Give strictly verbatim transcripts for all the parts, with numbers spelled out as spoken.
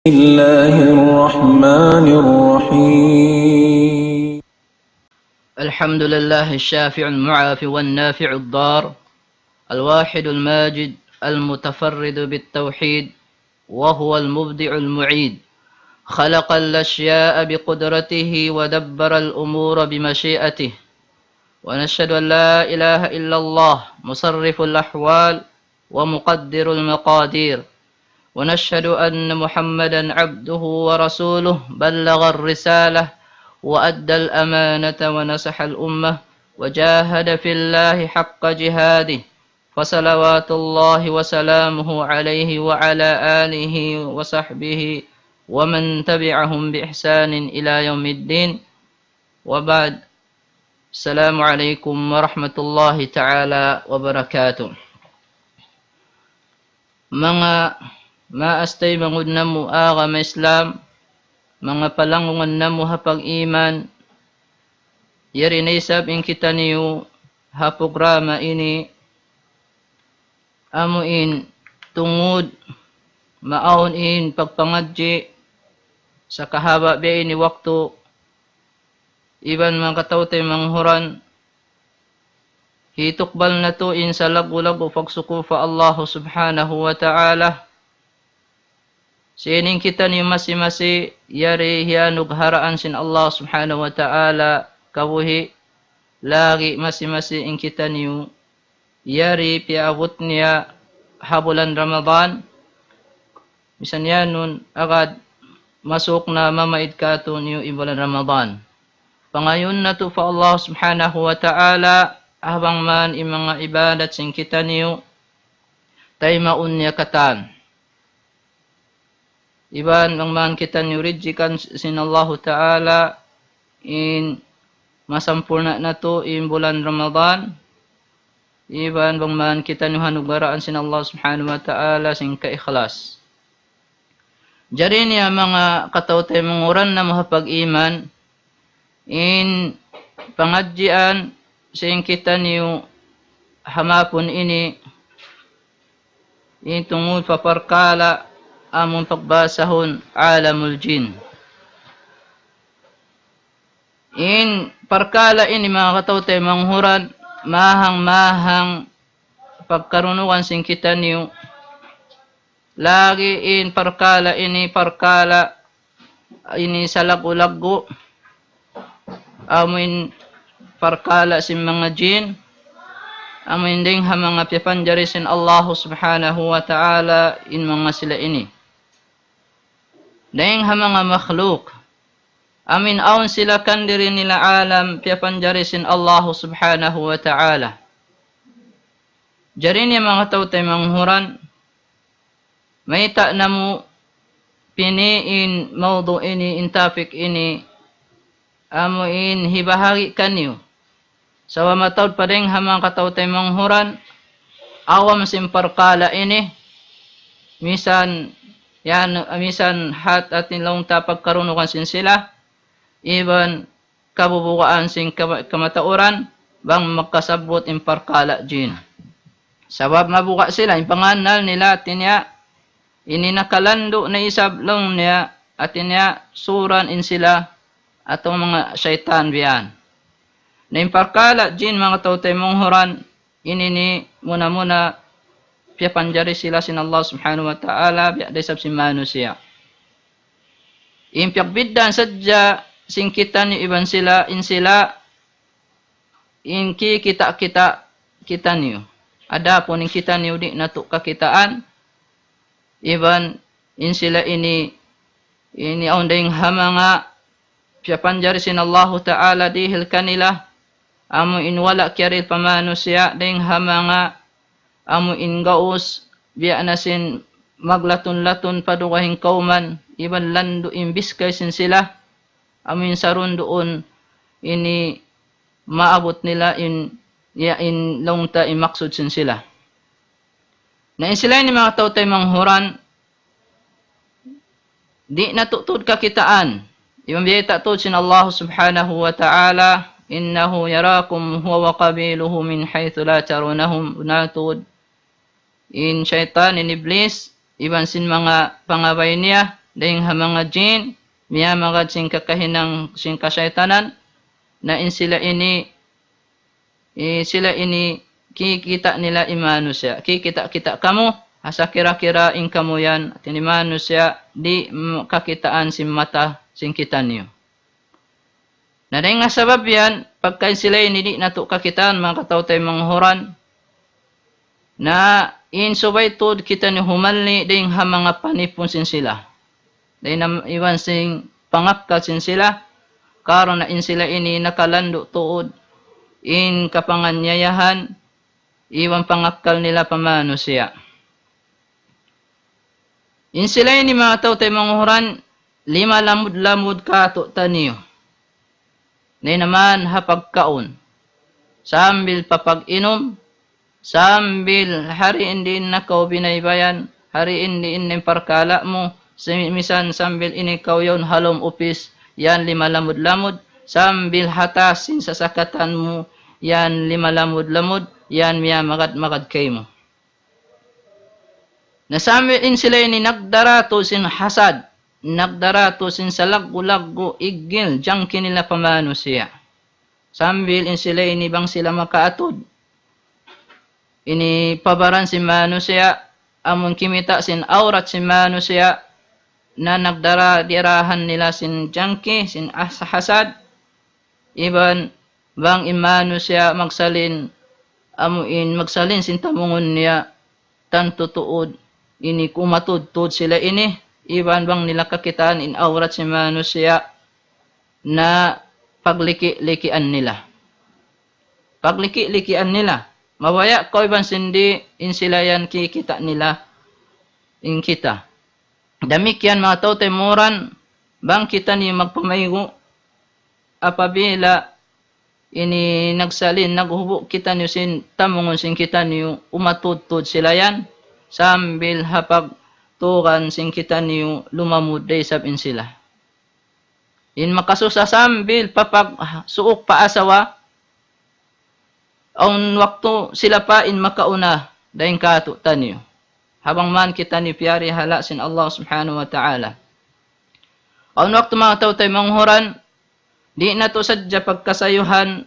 الله الرحمن الرحيم. الحمد لله الشافع المعافي والنافع الضار، الواحد الماجد المتفرد بالتوحيد، وهو المبدع المعيد، خلق الأشياء بقدرته ودبر الأمور بمشيئته، ونشهد أن لا إله إلا الله مصرف الأحوال ومقدر المقادير، ونشهد أن محمدا عبده ورسوله، بلغ الرسالة وأدى الأمانة ونصح الأمة وجاهد في الله حق جهاده، فصلوات الله وسلامه عليه وعلى آله وصحبه ومن تبعهم بإحسان إلى يوم الدين. وبعد. السلام عليكم ورحمة الله تعالى وبركاته. Manga maas taymanghud namu' agama Islam, manga palanggungan namu' ha pag-iman, yari na isab in kitaniyu ha programa ini, amu in tungud maawn in pagpangadji' sa kahaba' biya' ini waktu, iban manga kataw-taymanghuran, hitukbal natu' in salaggu'-laggu' pagsuku pa Allah Subhanahu wa Ta'ala. Sin in kitaniyu masi-masi yari hiyanugharaan sin Allah Subhanahu wa Ta'ala kabuhi', lagi' masi-masi in kitaniyu yari piyaabut niya ha bulan Ramadan, misan yanun agad masuk na mamaid kātu'niyu in bulan Ramadan. Pangayuun natu' pa Allah Subhanahu wa Ta'ala, bang man in manga ibadat sin kitaniyu, taymaun niya katan. Iban bang man kitaniyu ridjikan sin Allahu Ta'ala in masampurna' natu' in bulan Ramadan, iban bang man kitaniyu hanugharaan sin Allah Subhanahu wa Ta'ala sin kaikhlas. Jari niya manga kataw-taymanghuran namu' ha pag-iman, in pangadjian sin kitaniyu ha mapun ini, in tungud pa parkala' amun pagbahasahun alamul jin. In parkala' ini manga kataw-taymanghuran, mahang-mahang pagkarunugan sin kitaniyu. Lagi' in parkala' ini, parkala' ini salaggu'-laggu', amu in parkala' sin manga jin, amu in dayng ha manga piyapanjari sin Allah Subhanahu wa Ta'ala in manga sila ini. Dayng ha manga makhluk, amu in awn sila kan diri nila alam piyapanjari sin Allah Subhanahu wa Ta'ala. Jari niya manga kataw-taymanghuran, mayta' namu' pini in mawdu' ini, in topic ini, amu in hibahagi' kaniyu. Sabab mataud pa dayng ha manga kataw-taymanghuran, awam sin parkala' ini, misan, yan, misan hat atin laung ta pagkarunugan sin sila, iban kabubugaan sin kama-, kamatauran, bang makasabbut in parkala' jin. Sabab mabuga' sila, in pangannal nila, hati niya, ini nakalandu' na isab laung niya, hati niya, suran in sila, atawa manga saytan biyan. Na in parkala' jin manga kataw-taymanghuran, ini ini muna-muna piyapanjari sila sin Allah Subhanahu wa Ta'ala, biya' da isab sin manusiya'. In piyagbiddaan sadja sin kitaniyu iban sila, in sila, in kikita'-kita' kitaniyu. Adapun in kitaniyu di' natu' kakitaan, iban in sila ini, ini awn dayng ha manga piyapanjari sin Allahu Ta'ala dihil kanila, amu in wala' kiyarihil pa manusiya' dayng ha manga amu in gaus, biya' na sin maglatun-latun pa dugaing kawman, iban landu' in biskay sin sila, amu in sarun-duun ini maabut nila in, ya in laung ta in maksud sin sila. Na in sila ini manga kataw-taymanghuran, di' natu' tuud kakitaan. Iban biyayta' tuud sin Allah Subhanahu wa Ta'ala, إنه يراكم هو وقبيله من حيث لا ترونهم. Bunnal tuud in saytan, in Iblis, iban sin manga pangabay niya, dayn ha manga jin, miyamagad sin kakahinang sin kasaytanan, na in sila ini, i-, sila ini kikita' nila in manusiya'. Kikita'-kita' kamu, asa kira-kira in kamu yan, hati niya manusiya', di' m-, kakitaan sin mata sin kitaniyu. Na dayn ha sabab yan, pagka in sila ini di' natu' kakitaan, manga kataw-taymanghuran, na in subay tuud kitaniyu humalli' dayn ha manga panipun sin sila. Dayn ha iban sin pangakkal sin sila, karna' in sila ini nakalandu' tuud in kapanganiyayahan, iban pangakkal nila pa manusiya'. In sila ini manga kataw-taymanghuran, lima lamud-lamud katu'taniyu. Na in amu in ha pagkaun, sambil pa pag-inum, sambil hari in diin na kaw binaybayan, hari in diin na in parkala' mu, simi-, misan sambil ini kaw yaun ha lawm upis, yan lima lamud-lamud, sambil ha taas sin sasakatan mu, yan lima lamud-lamud, yan miyamagad-magad kaymu. Na sambil in sila ini nagdara tuud sin hasad, nagdara tuud sin salaggu'-laggu', iggil, jangki nila pa manusiya'. Sambil in sila ini bang sila makaatud ini pa baran sin manusiya', amun kimita' sin awrat sin manusiya', na nagdara dirahan nila sin jangki, sin as-, hasad, iban bang in manusiya' magsalin, amu in magsalin sin tamungun niya, tantu tuud ini kumatud-tud sila ini, iban bang nila kakitaan in awrat sin manusiya', na pagliki-likian nila. Pagliki-likian nila. Mabaya' kaw iban sin di', in sila yan kikita' nila in kita. Damikkiyan manga kataw-taymanghuran, bang kitaniyu magpamaygu', apabila ini nagsalin, naghubu' kitaniyu sin tamungun sin kitaniyu, umatud-tud sila yan, sambil ha pagtugan sin kitaniyu lumamud da isab in sila. In makasusa sambil pa pagsuuk pa asawa, awn waktu sila pa in makauna dayn katu'taniyu. Habang man kitaniyu piyarihala' sin Allah Subhanahu wa Ta'ala. Awn waktu manga kataw-taymanghuran, di' natu' sadja pagkasayuhan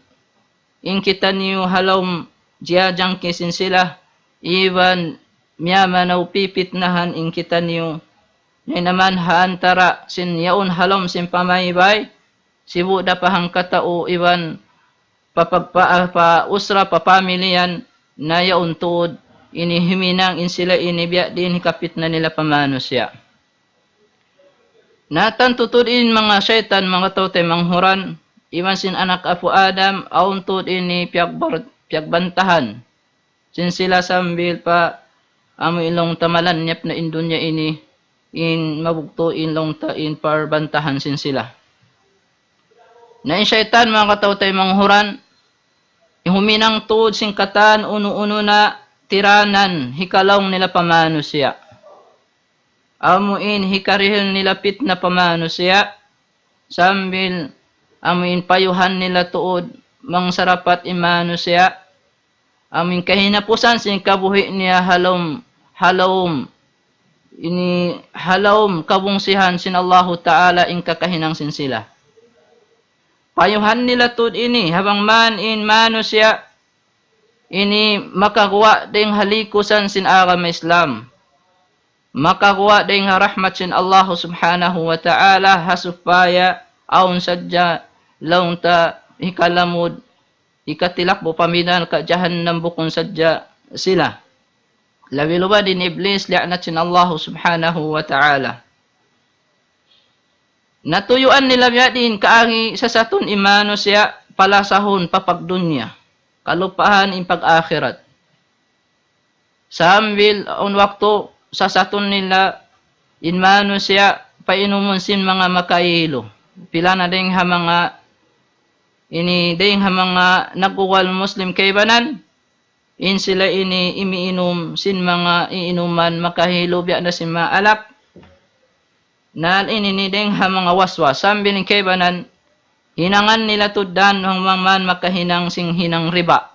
in kitaniyu ha lawm jiyajangki sin sila, iban miyamanaw pipitnahan in kitaniyu. Na in amu in ha antara' sin yaun ha lawm sin pamaybay, sibu' da pa hangkatau iban pa pagpa-, pa usra, pa pamilya yan, na yaun tuud ini himinang in sila ini biya' diin hikapitna nila pa manusiya'. Na tantu tuud in manga saytan, manga kataw-taymanghuran, iban sin anak apu' Adam, awn tuud ini piyagbar-, piyagbantahan sin sila sambil pa amu in laung ta malanyap na in dunya ini, in mabugtu' in laung ta in parbantahan sin sila. Na in saytan, manga kataw-taymanghuran, huminang tuud sin katan unu-unu na tiranan hikalaung nila pa manusiya'. Amu in hikarihil nila pitna pa manusiya', sambil amu in payuhan nila tuud mangsarapat in manusiya', amu in kahinapusan sin kabuhi' niya ha lawm, ha lawm, ini ha lawm kabungsihan sin Allahu Ta'ala in kakahinang sin sila. Payuhan nila tuud ini, habang man in manusiya' ini makaguwa' dayn ha likusan sin agama Islam. Makaguwa' dayn ha rahmat sin Allah Subhanahu wa Ta'ala, ha supaya awn sadja laung ta hikalamud, hikatilak bu pamidan ka jahannam bukun sadja sila. Labi-labi in Iblis, liyaanat sin Allah Subhanahu wa Ta'ala. Natuyuan nila biya' diin kaagi sasatun in manusiya' palasahun pa pagdunya, kalupahan in pag-akhirat. Sambil awn waktu sasatun nila in manusiya' painumun sin manga makailu. Pila na dayn ha manga ini, dayn ha manga nag-uwal Muslim kaibanan, in sila ini imiinum sin manga iinuman makahilu biya' na sin manga alak. Na ini ini dayn ha manga waswas, sambil in kaibanan hinangan nila tuud dan bang man makahinang sin hinang riba.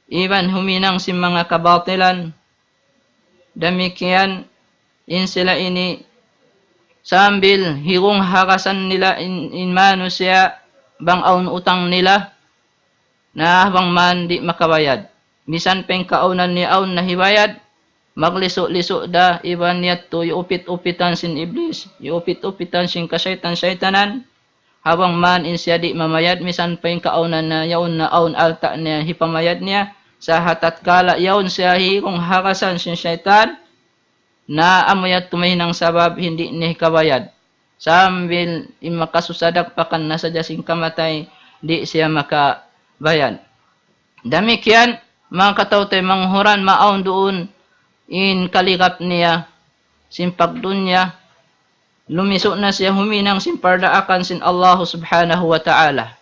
Iban huminang sin manga kabatilan, damikkiyan in sila ini sambil higung hagasan nila in, in manusiya' bang awn utang nila, na bang man di' makabayad. Misan pa in kaawnan niya awn na hibayad, maglisu'-lisu' da iban yadtu iyupit-upitan sin iblis, iyupit-upitan sin kasaytan-saytanan, ha bang man in siya di' mamayad, misan pa in kaawnan na yaun na awn alta' niya hipamayad niya, sa' ha tatkala yaun siya higung hagasan sin saytan, na amu yadtu mahinang sabab di' niya hikabayad. Sambil in makasusa dagpakan na sadja sin kamatay, di' siya makabayad. Damikkiyan, manga kataw-taymanghuran, maawn duun in kaligap niya sin pagdunya, lumisu' na siya huminang sin pardaakan sin Allah Subhanahu wa Ta'ala.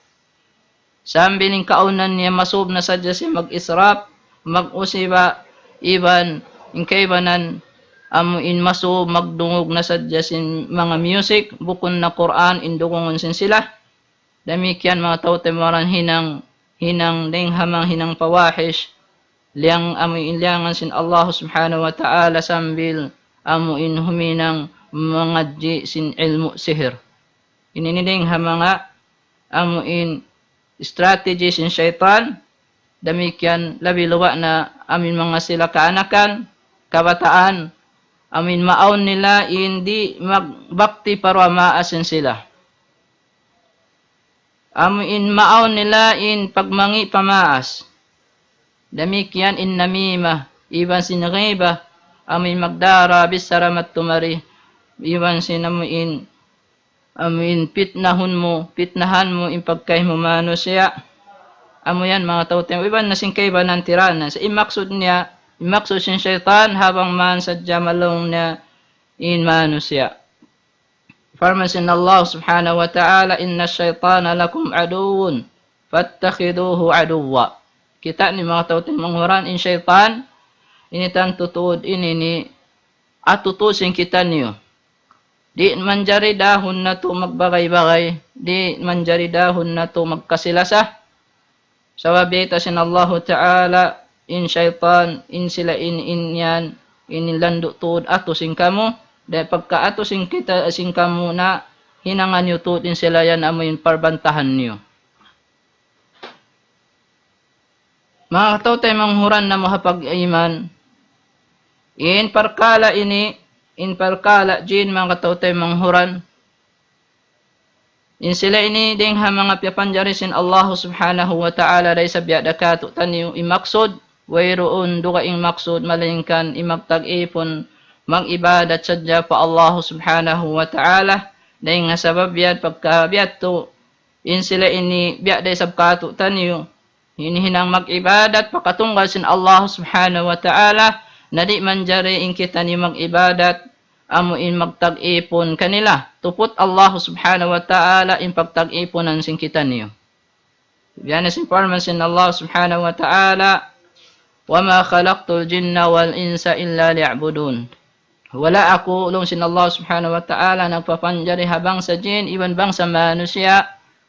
Sambil in kaawnan niya masub na sadja siya mag-israf, mag-usiba, iban in kaibanan amu in masub magdungug na sadja sin manga music, bukun na Qur'an in dugungun sin sila. Damikkiyan manga tau-tau maran hinang, hinang dayng ha manga hinang pawahish, liyang amu in liyangan sin Allah Subhanahu wa Ta'ala sambil amu in huminang mangadji' sin ilmu' sihir. Ini ini dayng ha manga amu in strategy sin saytan, damikkiyan labi luba' na amu in manga sila kaanakan, kabataan, amu in maawn nila in di' magbakti pa duwa maas sin sila. Amu in maawn nila in pagmangi' pa maas. Damikkiyan in namimah, iban sin ghibah, amu in magdara bichara madtu mari, iban sin amu in, amu in pitnahun mu, pitnahan mu in pagkahi mu manusiya'. Amu yan manga tau-tau, iban na sin kaibanan tiranan. Sa' in maksud niya, in maksud sin saytan, ha bang man sadja malung niya in manusiya'. Parman sin Allah Subhanahu wa Ta'ala, إن الشيطان لكم عدو فاتخذوه عدوا. Kita' niyu manga tau-tau manghuran, in saytan, ini tantu tuud ini ini atu tuud sin kitaniyu. Di' manjari dahun natu' magbagay-bagay, di' manjari dahun natu' magkasi-lasa. Sabab biyayta' sin Allahu Ta'ala, in saytan, in sila in, in yan, in landu' tuud atu sin kamu, dayn pagka atu sin kita, sin kamu na hinangan niyu tuud in sila yan amu in parbantahan niyu. Manga tau-tau manghuran namu' ha pag-iman, in parkala' ini, in parkala' jin manga tau-tau manghuran, in sila ini dayng ha manga piyapanjari sin Allah Subhanahu wa Ta'ala dayn sa biya' da katu'taniyu in maksud, wayruun dugaing maksud, malaingkan in magtag-ipun, mag-ibadat sadja pa Allah Subhanahu wa Ta'ala, dayng ha sabab biya' pagka biya' tu, in sila ini biya' da isab katu'taniyu, hinihinang mag-ibadat pa katunggal sin Allah Subhanahu wa Ta'ala, na di' manjari in kitaniyu mag-ibadat, amu in magtag-ipun kanila. Tuput Allah Subhanahu wa Ta'ala in pagtag-ipunan sin kitaniyu. Biya' na sin parman sin Allah Subhanahu wa Ta'ala, وما خلقت الجن والإنس إلا ليعبدون. Wala' aku, laung sin Allah Subhanahu wa Ta'ala, nagpapanjari ha bangsa jin, iban bangsa manusiya',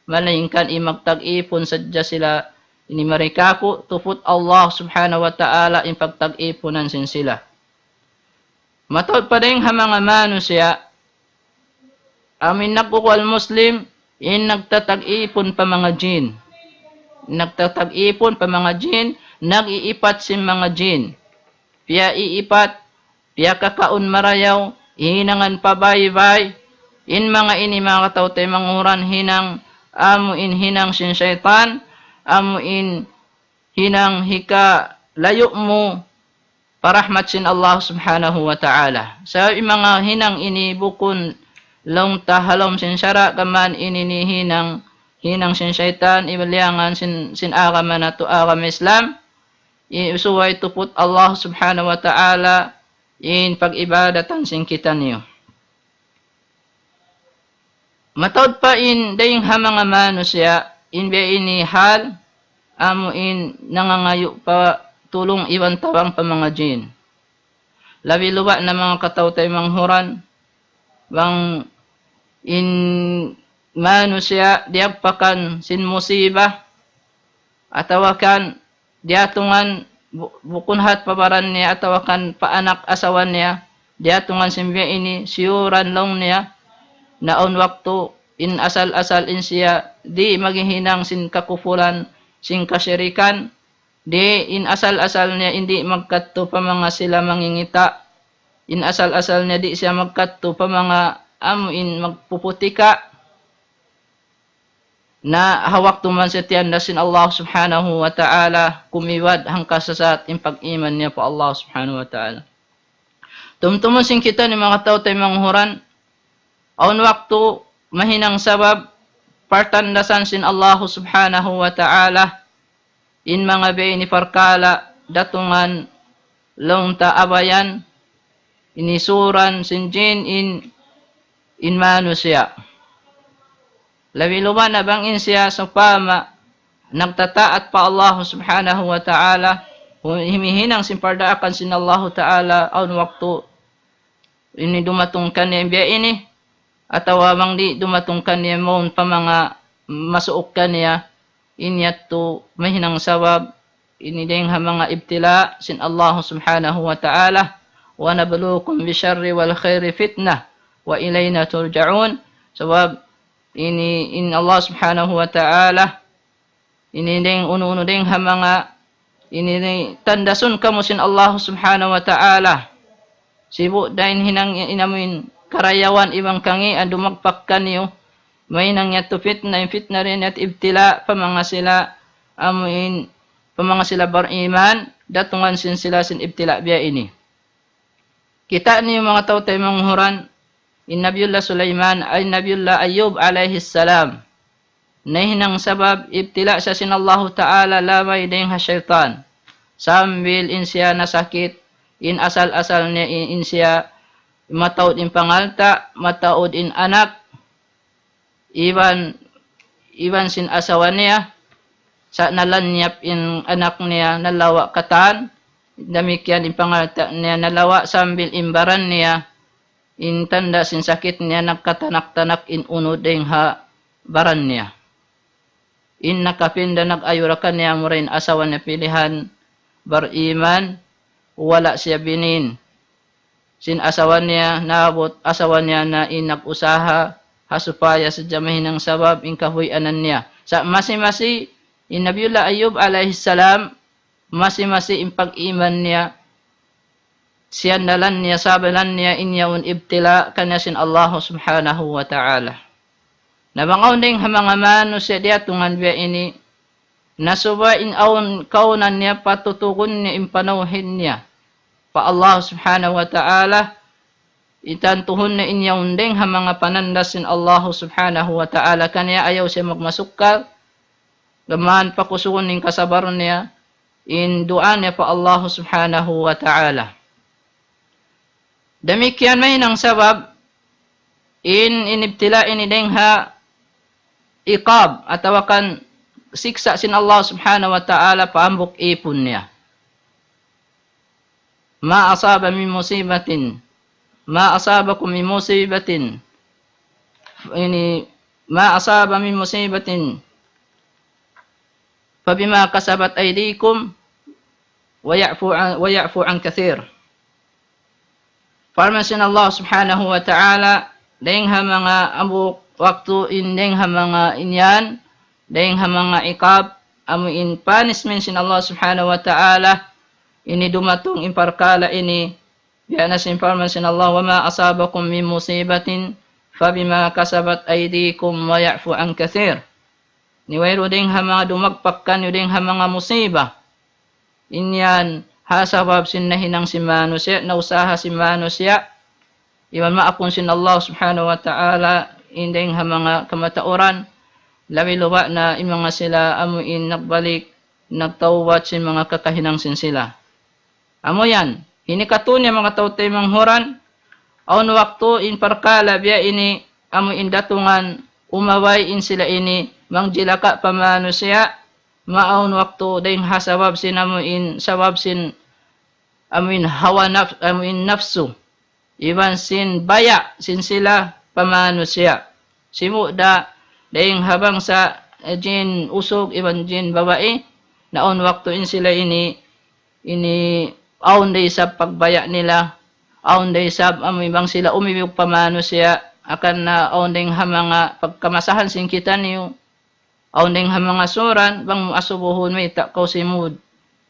malaingkan in magtag-ipun sadja sila ini mari kaku', tuput Allah Subhanahu wa Ta'ala in pagtag-ipunan sin sila. Mataud pa dayng ha manga manusiya', amu in nag-uwal Muslim, in nagtatag-ipun pa manga jin. Nagtatag-ipun pa manga jin, nag-iipat sin manga jin. Piyaiipat, piyakakaun marayaw, hinangan pa baybay. In manga ini manga tau-tau manghuran hinang, amu in hinang sin saytan, amu in hinang hikalayu' mu pa rahmat sin Allah Subhanahu wa Ta'ala. Sa' in manga hinang ini bukun laung ta ha lawm sin sara', gām ini ini hinang, hinang sin saytan, iban liyangan sin, sin agama natu' agama Islam. Subay tuput Allah Subhanahu wa Ta'ala in pag-ibadatan sin kitaniyu. Mataud pa in dayng ha manga manusiya', in biya' ini hal, amu in nangangayu' pa tulung iban tabang pa manga jin. Labi luba' na manga kataw-taymanghuran, bang in manusiya' diyagpakan sin musiba, atawa kan diyatungan bu-, bukun hat pa baran niya atawa kan pa anak asawa niya, Diyatungan sin biya' ini, siyuran laung niya, na awn waktu in asal-asal in siya di' maghihinang sin kakupuran, sin kasirikan, di' in asal-asal niya in di' magkadtu pa manga sila mangingita', in asal-asal niya di' siya magkadtu pa manga amu in magpuputika, na ha waktu man siya tiyandas sin Allah Subhanahu wa Ta'ala, kumiwad hangka sasat in pag-iman niya pa Allah Subhanahu wa Ta'ala. Tumtumun sin kita ini manga tau taymanghud, awn waktu mahinang sabab partandasan sin Allah Subhanahu wa Ta'ala, in manga biya' ini parkala' datungan laung ta abayan, ini siyuran sin jin in, in manusiya'. Labi-labi na bang in siya sawpama nagtataat pa Allah Subhanahu wa Ta'ala, himihinang sin pardaakan sin Allah Ta'ala, awn waktu ini dumatung kaniya biya' ini, atawa bang di' dumatung kaniya mawn pa manga masuuk kaniya, in yadtu mahinang sabab ini dayng ha manga ibtila' sin Allah Subhanahu wa Ta'ala, وَنَبْلُوكُمْ بِالشَّرِّ وَالْخَيْرِ فِتْنَةً وَإِلَيْنَا تُرْجَعُونَ. Sabab ini in Allah Subhanahu wa Ta'ala, ini dayng unu-unu dayng ha manga ini tandasun kamu sin Allah Subhanahu wa Ta'ala. Sibu' da in hinang in amu in karayawan iban kangīan dumagpak kaniyu, mahinang yadtu fitna, in fitna dayn ha yadtu ibtila' pa manga sila amu in, pa manga sila bariman, datungan sin sila sin ibtila' biya' ini. Kita' niyu manga tau taymanghud, in Nabiyullah Sulaiman, ay Nabiyullah Ayyub alayhi salam, nahinang sabab ibtila' siya sin Allahu Ta'ala labay dayng ha saytan. Sambil in siya nasakit, in asal-asal niya in, in siya mataud in pangalta', mataud in anak, iban, iban sin asawa niya, sa' nalanyap in anak niya, nalawa' katan, damikkiyan in pangalta' niya, nalawa' sambil in baran niya, in tanda' sin sakit niya, nagkatanak-tanak in unu dayng ha baran niya. In nakapinda nag-ayura kaniya amura in asawa niya pilihan bariman, wala' siya binin. Sin asawa niya, naabut asawa niya na in nag-usaha, ha supaya sadja mahinang sabab in kahuy-anan niya. Sa' masi-masi, in Nabiyullah Ayyub alayhi salam, masi-masi in pag-iman niya, siyandalan niya, sabalan niya in yaun ibtila' kaniya sin Allah Subhanahu wa Ta'ala. Na bang awn dayng ha manga manusiya' diyatungan biya' ini, na subay in awn kaunan niya patutugun niya in panawhid niya pa Allah Subhanahu wa Ta'ala, itantuhun niya in yaun dayng ha manga panandas sin Allah Subhanahu wa Ta'ala kaniya, ayaw siya magmasukkal, gām pakusugun in kasabar niya, in duwaa niya pa Allah Subhanahu wa Ta'ala. Damikkiyan mahinang sabab in, in ibtila' ini dayng ha iqab atawa kan siksa' sin Allah Subhanahu wa Ta'ala pa hambuuk īpun niya. ما أصاب من مصيبة، ما أصابكم من مصيبة، ini, ما أصاب من مصيبة فبما كسبت أيديكم ويعفو عن، ويعفو عن كثير. Parman sin Allah Subhanahu wa Ta'ala, dayng ha manga amu waktu in dayng ha manga in yan, dayng ha manga iqab, amu in punishment sin Allah Subhanahu wa Ta'ala, ini dumatung in parkala' ini, biya' na sin parman sin Allah, وما أصابكم من مصيبة فبما كسبت أيديكم ويعفو عن كثير. Ini wayruun dayng ha manga dumagpak kaniyu dayng ha manga musiba. In yan ha sabab sin nahinang sin manusiya', nausaha sin manusiya', iban maapun sin Allah Subhanahu wa Ta'ala, in dayng ha manga kamatauran, labi-labi na in manga sila amu in nagbalik, nagtawbat sin manga kakahinang sin sila. Amu yan, ini katu' niya manga tau taymanghud, awn waktu in parkala' biya' ini amu in datungan umabay in sila ini mangjilaka' pa manusiya', maawn waktu dayng ha sabab sin amu in, sabab sin amu in hawa naf-, amu in nafsu, iban sin baya' sin sila pa manusiya'. Sibu' da dayng ha bangsa, eh, jin usug iban jin babai, na awn waktu in sila ini, ini awn da isab pagbaya' nila, awn da isab amu in bang sila umibug pa manusiya', akan na awn da in ha manga pagkamasahan sin kitaniyu, awn da in ha manga suran, bang mu asubuhun mayta' kaw simud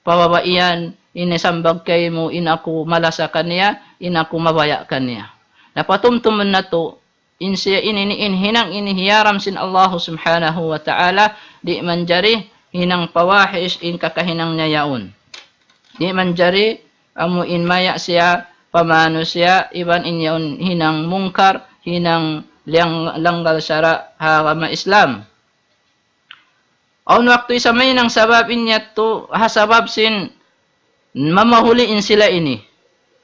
pa babai yan, in sambag kaymu, in aku malasa kaniya, in aku mabaya' kaniya. Na patumtumun natu', in siya ini, in hinang ini hiyaram sin Allahu Subhanahu wa Ta'ala, di' manjari hinang pawahish in kakahinang niya yaun. Di' manjari amu in maya' siya pa manusiya', iban in yaun hinang mungkar, hinang liang-, langgal sara' ha agama Islam. Awn waktu isab mahinang sabab in yadtu, ha sabab sin mamahuli in sila ini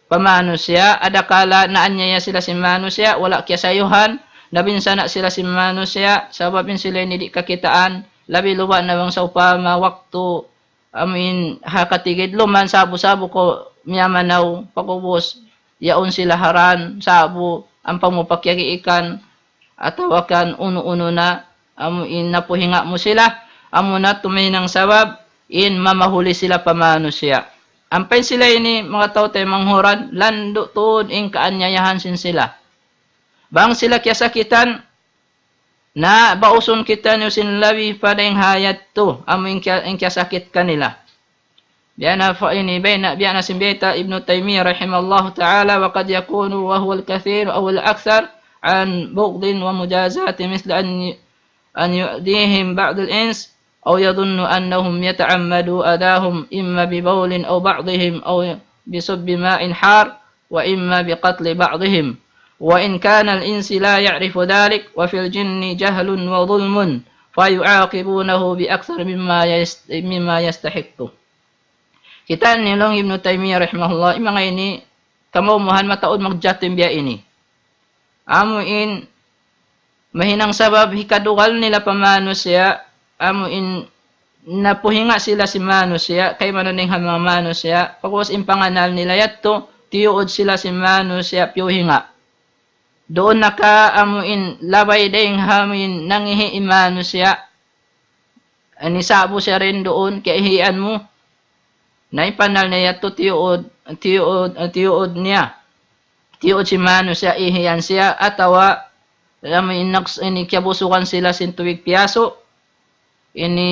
pa manusiya', adakala naanyaya sila sin manusiya', wala' kiyasayuhan, nabinsana' sila sin manusiya', sabab in sila ini di' kakitaan, labi luba na bang sawpama waktu, amu in ha katigidluman, sabu-sabu kaw miyamanaw, pag'ubus, yaun sila ha dan, sabu, ampa mu pakiyagiikan, atawa kan unu-unu na, amu in napuhinga mu sila, amu na tuud mahinang sabab in mamahuli sila pa manusiya'. Ampa in sila ini, manga tau taymanghud, landu' tuud in kaanyayahan sin sila. Bang sila kiyasakitan, na bausun kitaniyu sin labi pa dayn ha yadtu, amu in kiya-, in kiyasakit kanila. Biya' na fa ini, biya' na, biya' na sin bayta' Ibnu Taymiyyah rahimahullahu ta'ala, وقد يكون وهو الكثير أو الأكثر عن بغض ومجازاة مثل أن، أن يؤذيهم بعض الإنس أو يظن أنهم يتعمدوا أذاهم إما ببول أو بعضهم أو بصب ماء حار وإما بقتل بعضهم، وإن كان الإنس لا يعرف ذلك، وفي الجن جهل وظلم، فيعاقبونه بأكثر مما يست-، مما يستحق. Kita' niyu laung Ibnu Taymiyyah rahimahullah, in manga ini, kamawmuhan mataud magjatu in biya' ini. Amu in mahinang sabab hikadugal nila pa manusiya', amu in napuhinga sila sin manusiya', kaymanan dayn ha manga manusiya', pag'ubus in panganal nila yadtu, tiyuud sila sin manusiya', piyuhinga. Duun na ka amu in labay dayn ha amu in nangihi' in manusiya', ini sabu siya dayn duun, kaihian mu. Na in panganal niya yadtu tiyuud, tiyuud, tiyuud niya. Tiyuud sin manusiya', ihian siya, atawa, amu in naks-, ini kiyabusugan sila sin tubig piyasu'. Ini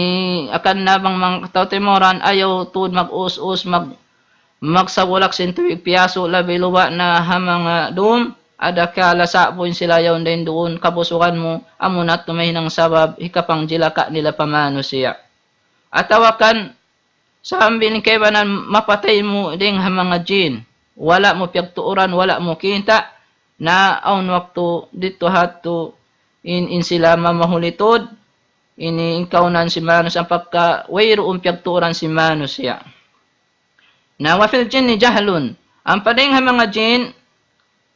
akan na bang manga tau taymanghud, ayaw tuud mag-us-us, mag-, magsabulak sin tubig piyasu', labi luba na ha manga dum, adakala sabu in sila yaun dayn duun, kabusugan mu, amu na tuud mahinang sabab, hikapangjilaka nila pa manusiya'. Atawa kan, sambil kaibanan mapatay mu dayn ha manga jin, wala' mu piyagtuuran, wala' mu kita', na awn waktu didtu ha yadtu in, in sila mamahuli tuud, ini in kaawnan sin manusiya' pagka wayruun piyagtuuran sin manusiya'. Na وفي الجن جهل, ampa dayn ha manga jin,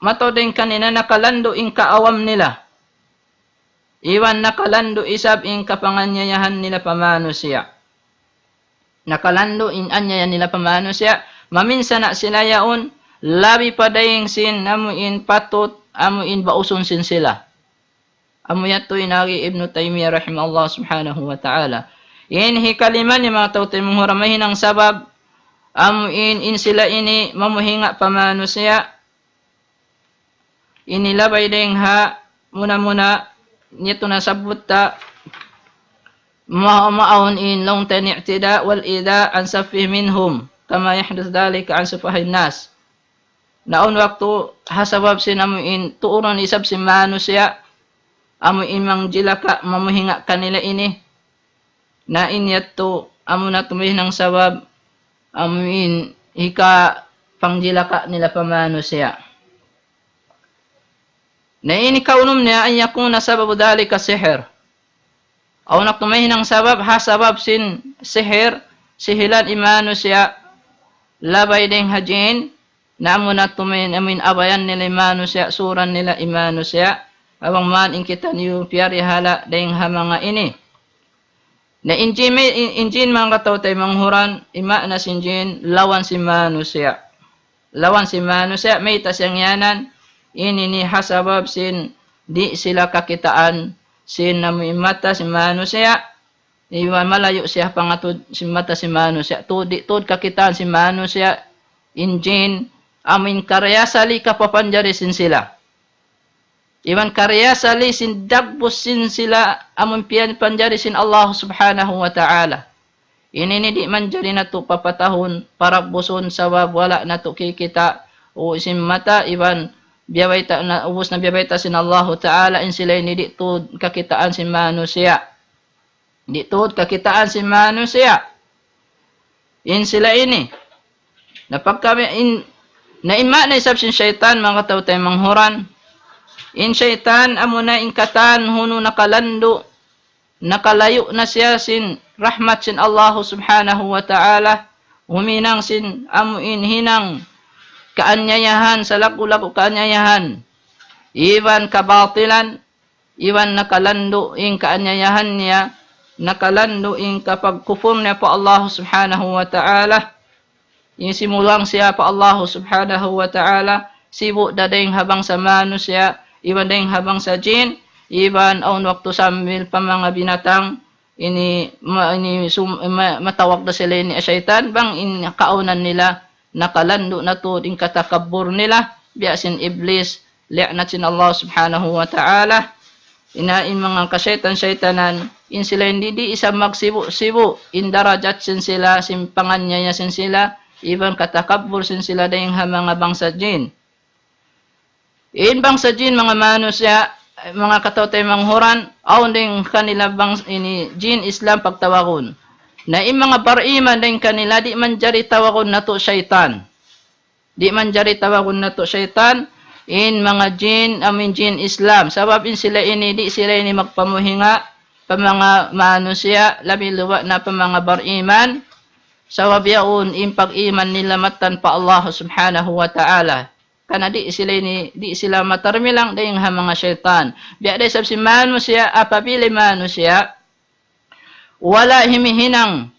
mataud dayn kanila nakalandu' in kaawam nila. Iban nakalandu' isab in kapanganyayahan nila pa manusiya'. Nakalandu' in anyaya nila pa manusiya', maminsana' sila yaun, labi pa dayn sin amu in patut, amu in bausun sin sila. Amu yadtu in agi Ibnu Taymiyyah rahimahullah subhanahu wa ta'ala. In hikalima niya manga tau taymanghud, mahinang sabab, amu in, in sila ini mamuhinga pa manusiya', ini labay dayn ha muna-muna niya tuud nasabbut ta ma-, maawn in laung ta in i'tida' wal idha' an safih minhum, kama yahduthu dhalika an sufahahin nas. Na awn waktu ha sabab sin amu in tuurun isab sin manusiya', amu in mangjilaka, mamuhinga kanila ini. Na in yadtu, amu na tuud mahinang sabab, amu in hikapangjilaka nila pa manusiya'. Na ini kaunum niya, أن يكون سبب ذلك سحر. Awn waktu mahinang sabab, ha sabab sin sihir, sihilan in manusiya', labay dayn ha jin, na amu na tuud mahinang, amu in abayan nila in manusiya', suran nila in manusiya', bang man in kitaniyu piyarihala dayn ha manga ini. Na in jin, in, in jin manga tau taymanghud, in maana sin jin, lawan sin manusiya'. Lawan sin manusiya', mayta' siya ngiyanan, ini ini ha sabab sin di' sila kakitaan sin amu in mata sin manusiya', iban malayu' siya pangatud sin mata sin manusiya', tuud di' tuud kakitaan sin manusiya', in jin, amuin kariyasali kapapanjari sin sila. Iban kariyasali sin dagbus sin sila amuin piyapanjari sin Allah subhanahu wa ta'ala. Ini ini di' manjari natu' papatahun, parabbusun, sabab wala' natu' kikita' sin mata, iban biyabayta' na, ubus na biyabayta' sin Allahu ta'ala, in sila ini di' tuud kakitaan sin manusiya'. Di' tuud kakitaan sin manusiya'. In sila ini. Na pagka in, na in maana isab sin saytan, manga kataw-taymanghuran. In saytan, amuna in katan hunu nakalandu', nakalayu' na siya sin rahmat sin Allahu subhanahu wa ta'ala, huminang sin amuin hinang kaanyayahan, salagu-lagu kaanyayahan, iban kabatilan, iban nakalandu' in kaanyayahan niya, nakalandu' in kapagkupur niya pa Allah subhanahu wa ta'ala, in simulwang siya pa Allah subhanahu wa ta'ala, sibu' da dayng ha bangsa manusiya', iban dayng ha bangsa jin, iban awn waktu sambil pa manga binatang, ini, ma, ini sum, ma, matawag da sila ini saytan, bang in kaunan nila, nakalandu' na tuud in katakabbur nila, biya' sin Iblis, li'nat sin Allah subhanahu wa ta'ala. Ina in manga kasaytan-saytanan, in sila ini di' isab magsibu'-sibu', in darajat sin sila, sin panganyaya sin sila, iban katakabbur sin sila dayng ha manga bangsa jin. In bangsa jin, manga manusiya', manga kataw-taymanghuran, awn dayng kanila bangsa ini jin Islam pagtawagun. Na in manga bariman dayng kanila di' manjari tawagun natu' saytan. Di' manjari tawagun natu' saytan, in manga jin, amuin jin Islam. Sabab in sila ini, di' sila ini magpamuhinga pa manga manusiya', labi-labi na pa manga bariman. Sabab yaun in pag-iman nila mattan pa Allah subhanahu wa ta'ala. Karna' di' sila ini, di' sila matarmilang dayng ha manga saytan. Biya' da isab sin manusiya', apabila manusiya', wala' himihinang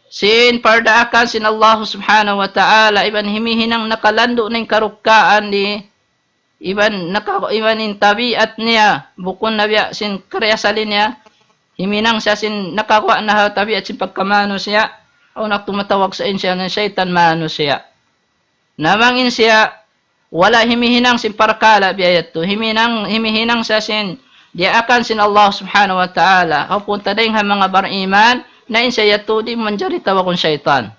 sin pardaakan sin Allah subhanahu wa ta'ala, iban himihinang nakalandu' na in karukkaan di, iban naka, iban in tabiat niya, bukun na biya' sin kariyasali niya, himinang siya sin nakaguwa' na ha tabiat sin pagkamanusiya', awn waktu matawag sa in siya na saytan manusiya'. Na bang in siya wala' himihinang sin parkala' biya' yadtu. Himinang, himihinang siya sin diyaakan sin Allah subhanahu wa ta'ala. Aw punta dayng ha manga bariman, na in siya yadtu di' manjari tawagun saytan.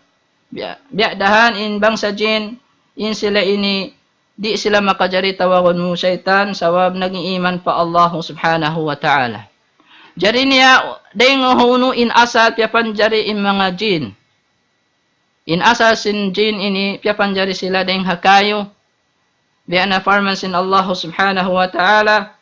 Biya', biya' dahan in bangsa jin, in sila ini, di' sila makajari tawagun mu saytan, sabab nag-iiman pa Allah subhanahu wa ta'ala. Jari niya, dayng hunu in asal piyapanjari in manga jin. In asal sin jin ini piyapanjari sila dayng ha kayu. Biya' na parman sin Allah subhanahu wa ta'ala,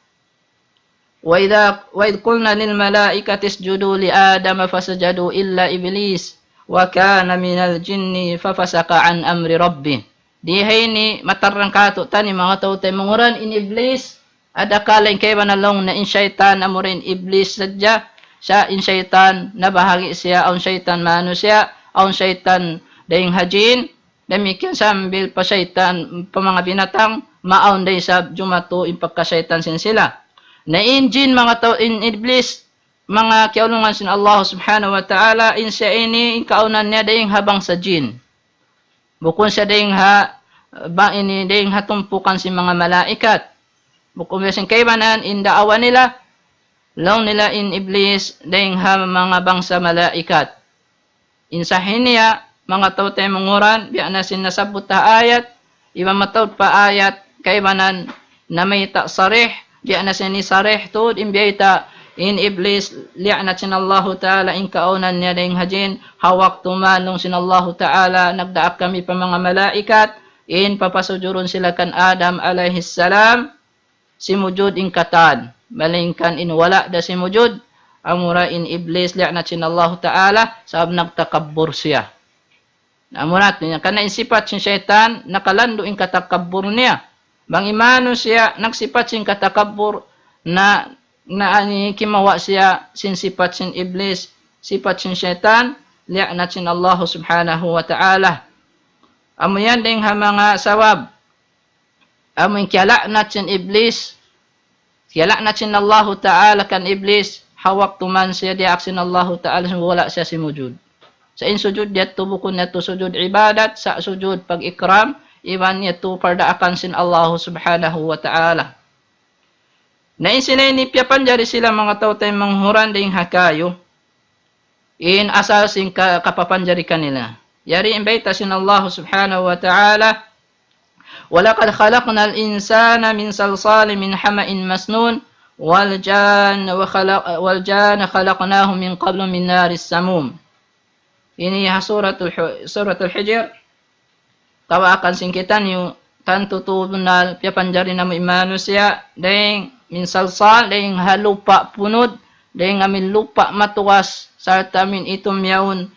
وإذا، وإذ قلنا للملائكة اسجدوا لآدم فسجدوا إلا إبليس وكان من الجن ففسق عن أمر ربه. Di ha ini matarrang kātu'niyu manga tau-tau manguran in Iblis, adakala in kaibanan laung na in saytan amura in Iblis sadja, sa' in saytan nabahagi' siya, awn saytan manusiya', awn saytan dayng ha jin, damikkiyan sambil pa saytan, pa manga binatang, maawn da isab jumatu in pagkasaytan sin sila. Na in jin manga tau, in Iblis, manga kiyaulungan sin Allah subhanahu wa ta'ala, in siya ini, in kaunan niya dayng ha bangsa jin. Bukun siya dayng ha, ba ini dayng ha tumpukan sin manga malaikat. Bukun biya' sin kaibanan, in daawa nila, laung nila in Iblis, dayng ha manga bangsa malaikat. In sahih niya, manga tau-tau manguran, biya' na sin nasabbut ha ayat, iban mataud pa ayat, kaibanan namayta' sarih, biya' na sin ini sarih tuud, in biyayta', in Iblis, li'nat sin Allahu ta'ala, in kaunan niya dayng ha jin, ha waktu mayan laung sin Allahu ta'ala, nagdaak kami pa manga malaikat, in papasujurun sila kan Adam alayhi salam, simujud in katan. Malaingkan in wala' da simujud, amura in Iblis, li'nat sin Allahu ta'ala, sabab nagtakabbur siya. Amura niya, karna' in sipat sin saytan, nakalandu' in katakabbur niya. Bang in manusiya', nagsipat sin katakabbur, na, na ani kimawa' siya sin sipat sin Iblis, sipat sin saytan, li'nat sin Allahu subhanahu wa ta'ala. Amu yan dayng ha manga sabab amu in kiyala'nat sin Iblis, kiyala'nat sin Allahu ta'ala kan Iblis, ha waktu mayan siya diyaak sin Allahu ta'ala, wala' siya simujud. Sa' in sujud yadtu bukun yadtu sujud ibadat, sa' sujud pag-ikram, iban yadtu pardaakan sin Allah Subhanahu wa Ta'ala. Na in sila ini piyapanjari sila manga tau taymanghud dayn ha kayu, in asal sin ka-, kapapanjari kanila. Yari in bayta' sin Allah Subhanahu wa Ta'ala, ولقد خلقنا الإنسان من صلصال من حمإ مسنون والجان وخلق-، والجان خلقناه من قبل من نار السموم. Ini ha Suratul Hu-, Suratul Hijr, kawaakan sin kitaniyu, tantu tuud bunnal piyapanjari namu' in manusiya', dayn min salsal, dayn ha lupa' punud, dayn amuin lupa' matugas, sarta' amuin itum yaun,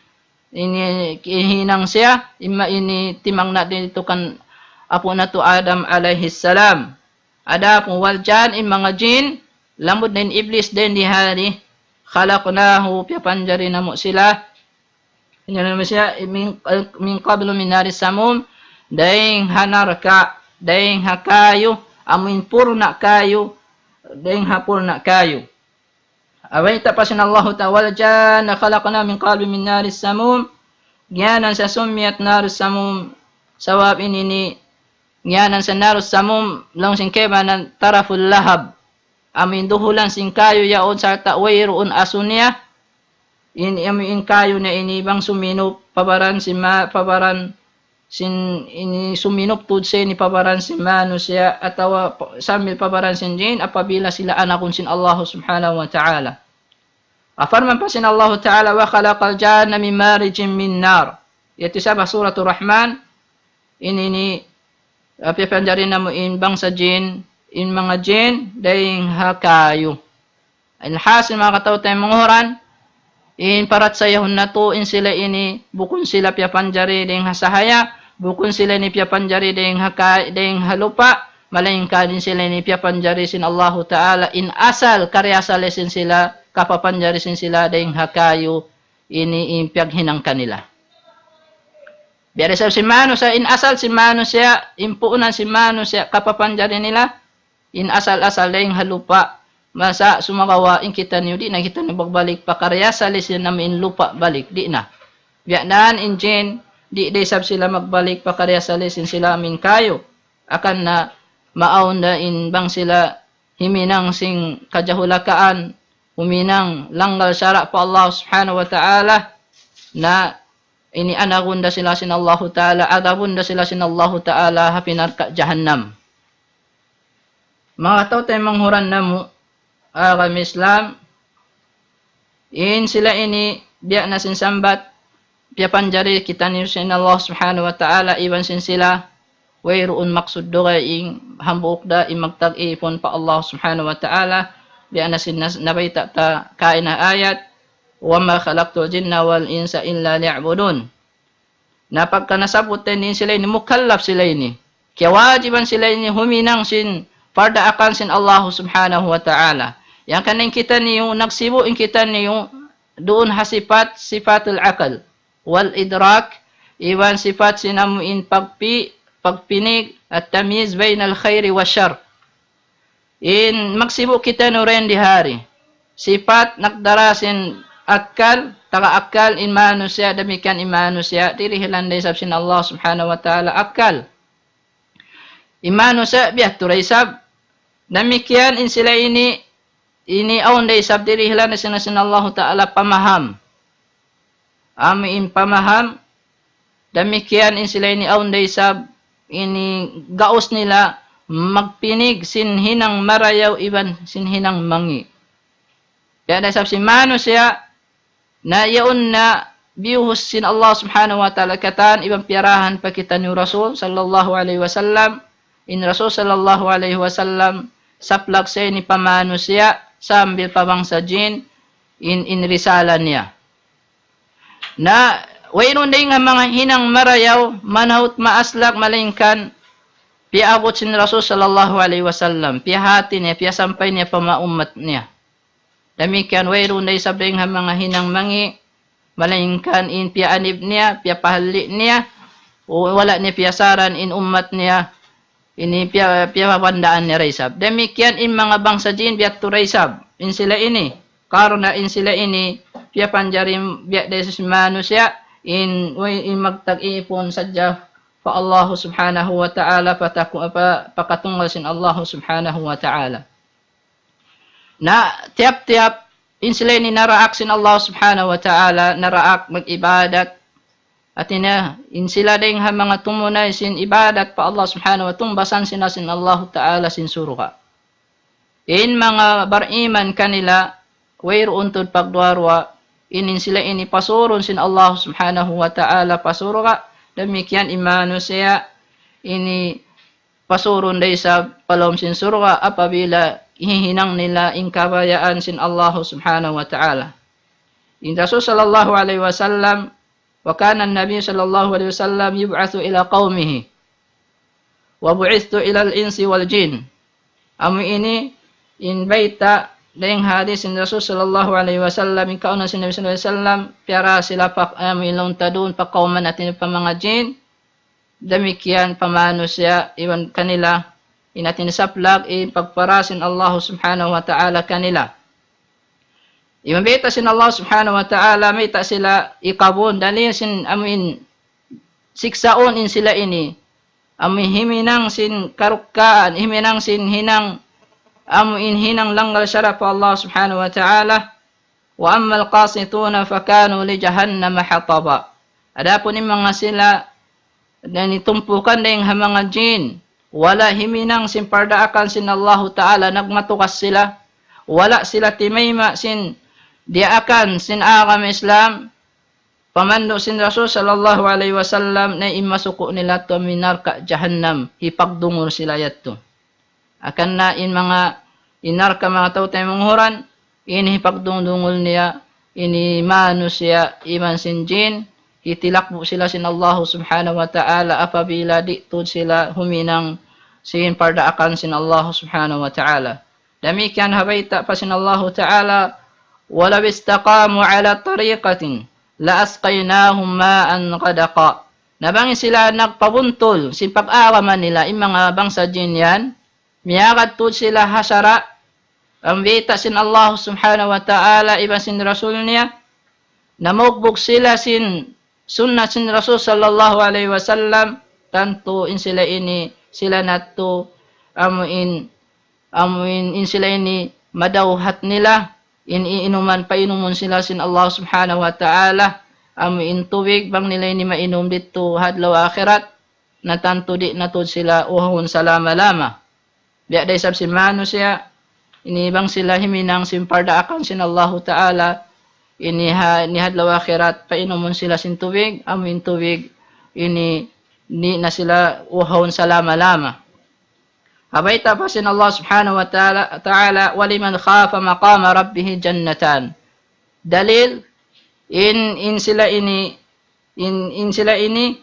ini hinang siya, imma ini timangna' didtu kan apu' natu' Adam alayhi salam. Adapun wal jan, in manga jin, lamud na in Iblis dayn di ha di, khalaqnahu, piyapanjari namu' sila. Ini namu' siya, min, min qablu min nari samum, dayn ha narka', dayn ha kayu, amuin purna' kayu, dayn ha purna' kayu. Abayta' pa sin Allahu Ta'ala, wal janna khalaqnahu min qablu min nari samum. Giyanan sa summiyat naru samum. Sabab ini ini, giyanan sa naru samum, laung sin kaibanan taraful lahab. Amuin duhulan sin kayu yaun sarta' wayruun asu niya. In, amuin kayu na ini bang suminup, pa baran sin ma-, pa baran sin ini suminup tuud siya ini pa baran sin manusiya' atawa pa-, sambil pa baran sin jin apabila sila anagun sin Allah Subhanahu wa Ta'ala. Parman pa sin Allah Ta'ala, وخلق الجان من مارج من نار. Yadtu isab ha Suratul Rahman, ini ini, ah, piyapanjari namu' in bangsa jin, in manga jin, dayn ha kayu. Alhasil, manga kataw-taymanghuran, in parachayahun natu', in sila ini, bukun sila piyapanjari dayn ha sahaya, bukun sila ini piyapanjari dayn ha ka-, dayn ha lupa', malaingkan in sila ini piyapanjari sin Allahu Ta'ala, in asal kariyasali sin sila, kapapanjari sin sila dayn ha kayu, ini in piyaghinang kanila. Biya' da isab sin manusiya', in asal sin manusiya', in puunan sin manusiya', kapapanjari nila, in asal-asal dayn ha lupa', masa sumagawa' in kitaniyu, di' na kitaniyu magbalik pa kariyasali sin amuin lupa' balik, di' na. Biya' da in jin, di' da isab sila magbalik pa kariyasali sin sila amuin kayu. Akan na maawn da in bang sila himinang sin kajahulakaan, huminang langgal sara' pa Allah Subhanahu wa Ta'ala, na ini anagun da sila sin Allahu Ta'ala, adabun da sila sin Allahu Ta'ala ha api narka' jahannam. Manga kataw-taymanghuran namu', agama Islam, in sila ini biya' na sin sambat, piyapanjari kitaniyu sin Allah Subhanahu wa Ta'ala, iban sin sila, wayruun maksud dugaing, hambuuk da in magtag-ipun pa Allah Subhanahu wa Ta'ala, biya' na sin nas-, nabayta' ta kaina ayat, وما خلقت الجن والإنس إلا ليعبدون. Na pagka nasabbut ta ini, sila ini mukallaf sila ini. Kiyawajiban sila ini huminang sin pardaakan sin Allah Subhanahu wa Ta'ala. Hangkan in kitaniyu, nagsibu' in kitaniyu, duun ha sipat, sifatul akal, wal idrak, iban sipat sin amuin pagpi-, pagpinig, at-tamyiz baynal khayri wa shar. In magsibu' kitaniyu dayn di ha di. Sipat nagdara sin akkal, taga akkal in manusiya', damikkiyan in manusiya', dirihilan da isab sin Allah Subhanahu wa Ta'ala akkal. In manusiya' biya' tu da isab. Damikkiyan in sila ini, ini awn da isab dirihilan da sin, sin Allah Ta'ala pamaham. Amuin pamaham, damikkiyan in sila ini awn da isab ini gaus nila magpinig sin hinang marayaw iban sin hinang mangi'. Biya' da isab sin manusiya', na yaun na biyuhus sin Allah Subhanahu wa Ta'ala katan iban piyarahan pa kitaniyu Rasul sallallahu alayhi wasallam, in Rasul sallallahu alayhi wasallam saplag sa ini pa manusiya' sambil pa bangsa jin in, in risala niya. Na, wayruun dayn ha manga hinang marayaw, manahut maaslak, malaingkan, piyaabut sin Rasul sallallahu alayhi wasallam, piyahati niya, piyasampay niya pa manga ummat niya. Damikkiyan wayruun da isab dayn ha manga hinang mangi', malaingkan in piyaanib niya, piyapahalli' niya, u-, wala' niya piyasaran in ummat niya, ini piya-, piyapabandaan niya da isab. Damikkiyan in manga bangsa jin biya' tu da isab. In sila ini, karna' in sila ini, piyapanjari biya' da isab sin manusiya', in, way, in magtag-ipun sadja, pa Allah Subhanahu wa Ta'ala, pa taku-, pa, pa katunggal sin Allah Subhanahu wa Ta'ala. Na tiyap-tiyap in sila ini naraak sin Allah Subhanahu wa Ta'ala, naraak mag-ibadat. Hāti niya, in sila dayng ha manga tumunay sin ibadat pa Allah Subhanahu wa Ta'ala, tumbasan sila sin Allah Ta'ala sin surga'. In manga bariman kanila, wayruun tuud pagduwa-ruwa, in, in sila ini pasurun sin Allah Subhanahu wa Ta'ala pa surga', damikkiyan in manusiya' ini pasurun da isab pa lawm sin surga' apabila hihinang nila in kabayaan sin Allah Subhanahu wa Ta'ala. In Rasul sallallahu alayhi wasallam, وكان النبي صلى الله عليه وسلم يبعث إلى قومه وبعثت إلى الإنس والجن. Amu ini in bayta' dayng hadis sin Rasul sallallahu alayhi wasallam, in kaawnan sin Nabi sallallahu alayhi wasallam, piyara sila pa, amu in laung ta duun pa kawman hāti niya pa manga jin, damikkiyan pa manusiya' iban kanila, in hāti niya saplag in pagpara sin Allah Subhanahu wa Ta'ala kanila. Iban bayta' sin Allah Subhanahu wa Ta'ala, mayta' sila ikabun, dalil sin amu in siksaun in sila ini, amu in himinang sin karukkaan, himinang sin hinang, amu in hinang langgal sara' pa Allah Subhanahu wa Ta'ala. وأما القاسطون فكانوا لجهنم حطبا. Adapun in manga sila na ini tumpukan dayng ha manga jin, wala' himinang sin pardaakan sin Allahu Ta'ala, nagmatugas sila, wala' sila timayma' sin diyaakan sin agama Islam, pamandu' sin Rasul sallallahu alayhi wasallam, na in masuku' nila yadtu amu in narka' jahannam, hipagdungul sila yadtu. Hangkan na in manga, in narka' manga tau taymanghud, in hipagdungdungul niya, ini manusiya' iban sin jin, hitilakbu' sila sin Allahu Subhanahu wa Ta'ala apabila di' tuud sila huminang sin pardaakan sin Allahu Subhanahu wa Ta'ala. Damikkiyan ha bayta' pa sin Allahu Ta'ala, ولو استقاموا على طريقة لأسقيناهم ماء غدقا. Na bang sila nagpabuntul sin pag-agama nila, in manga bangsa jin yan, miyagad tuud sila ha sara', amu in bayta' sin Allah Subhanahu wa Ta'ala iban sin Rasul niya, namugbug sila sin sunnat sin Rasul sallallahu alayhi wasallam, tantu in sila ini, sila na yadtu, amu in, amu in, in sila ini, madawhat nila, in iinuman, painumun sila sin Allah Subhanahu wa Ta'ala, amu in tubig, bang nila ini mainum didtu ha adlaw akhirat, na tantu di' na tuud sila uhahun salama-lama. Biya' da isab sin manusiya', ini bang sila himinang sin pardaakan sin Allahu Ta'ala, ini ha, ini ha adlaw akhirat, painumun sila sin tubig, amu in tubig, ini di' na sila uhahun salama-lama. Ha bayta' pa sin Allah Subhanahu wa Ta'ala, Ta'ala, ولمن خاف مقام ربه جنتان. Dalil, in, in sila ini, in, in sila ini,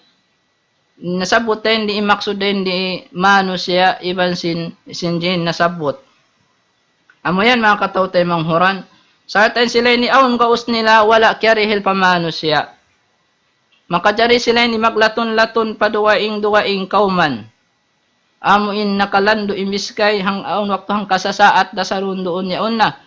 nasabbut dayn di, in maksud dayn di manusiya' iban sin, sin jin nasabbut. Amu yan manga kataw-taymanghuran. Sarta' in sila ini awn gaus nila wala' kiyarihil pa manusiya'. Makajari sila ini maglatun-latun pa dugaing-dugaing kawman. Amu in nakalandu' in biskay hang awn waktu hangkasasaat dasarun duun yaun na.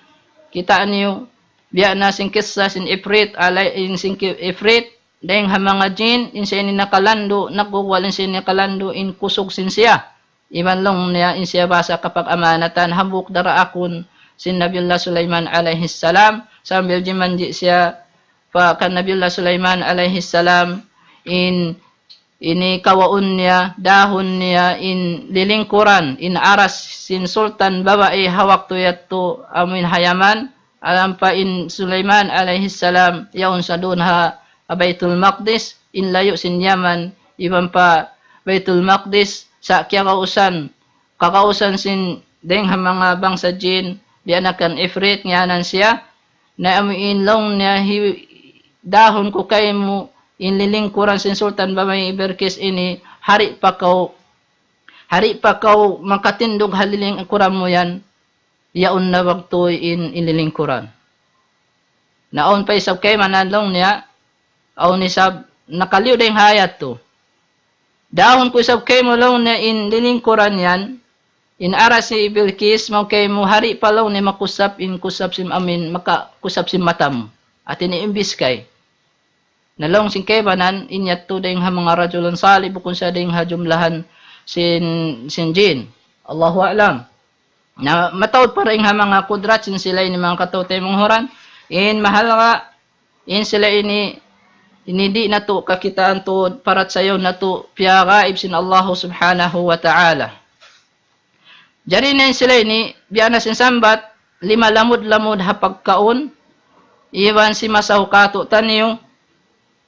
Kitaa niyu, biya' na sin kissa sin Ifrit, alay in sin ki-, Ifrit, dayng ha manga jin, in siya ini nakalandu', nagguguwal in siya ini nakalandu', in kusug sin siya. Iban laung niya, in siya basa kapag-amanatan, hambuuk daraakun sin Nabiullah Sulaiman alayhi salam, sambil jimanji' siya pa kan Nabiullah Sulaiman alayhi salam, in ini kawaun niya, dahun niya, in lilingkuran, in aras sin sultan babai ha waktu yadtu amu in ha Yaman, alampa in Sulaiman alayhi salam, yaun sa duun ha, ha Baytul Maqdis, in layu' sin Yaman, iban pa Baytul Maqdis, sa' kiyagausan, kagausan sin dayng ha manga bangsa jin, biya' na kan Ifrit, ngiyanan siya, na amu in laung niya hi-, dahun ku kaymu, in lilingkuran sin Sultan Babai Bilqis ini, hari pa kaw, hari pa kaw makatindug ha lilingkuran mu yan, yaun na waktu in, in lilingkuran. Na awn pa isab kaymanan laung niya, awn isab nakaliyu dayng ha yadtu. Dahun ku isab kaymu laung niya in lilingkuran yan, in aras hi Bilqis, mawn kaymu hari pa laung niya makusap in kusap sin amin, makakusap sin mata mu. Hati niya in biskay. Na laung sin kaibanan, in yadtu dayn ha manga rajulun salih, bukun siya dayn ha jumlahan sin, sin jin. Allahu a'lam. Na mataud pa dayn ha manga kudrat sin sila ini manga kataw-taymanghuran. In mahalga', in sila ini, ini di' natu' kakitaan tuud, parachayahun natu' piyagaib sin Allah subhanahu wa ta'ala. Jari na in sila ini, biya' na sin sambat, lima lamud-lamud ha pagkaun, iban simasa hu katu'taniyu,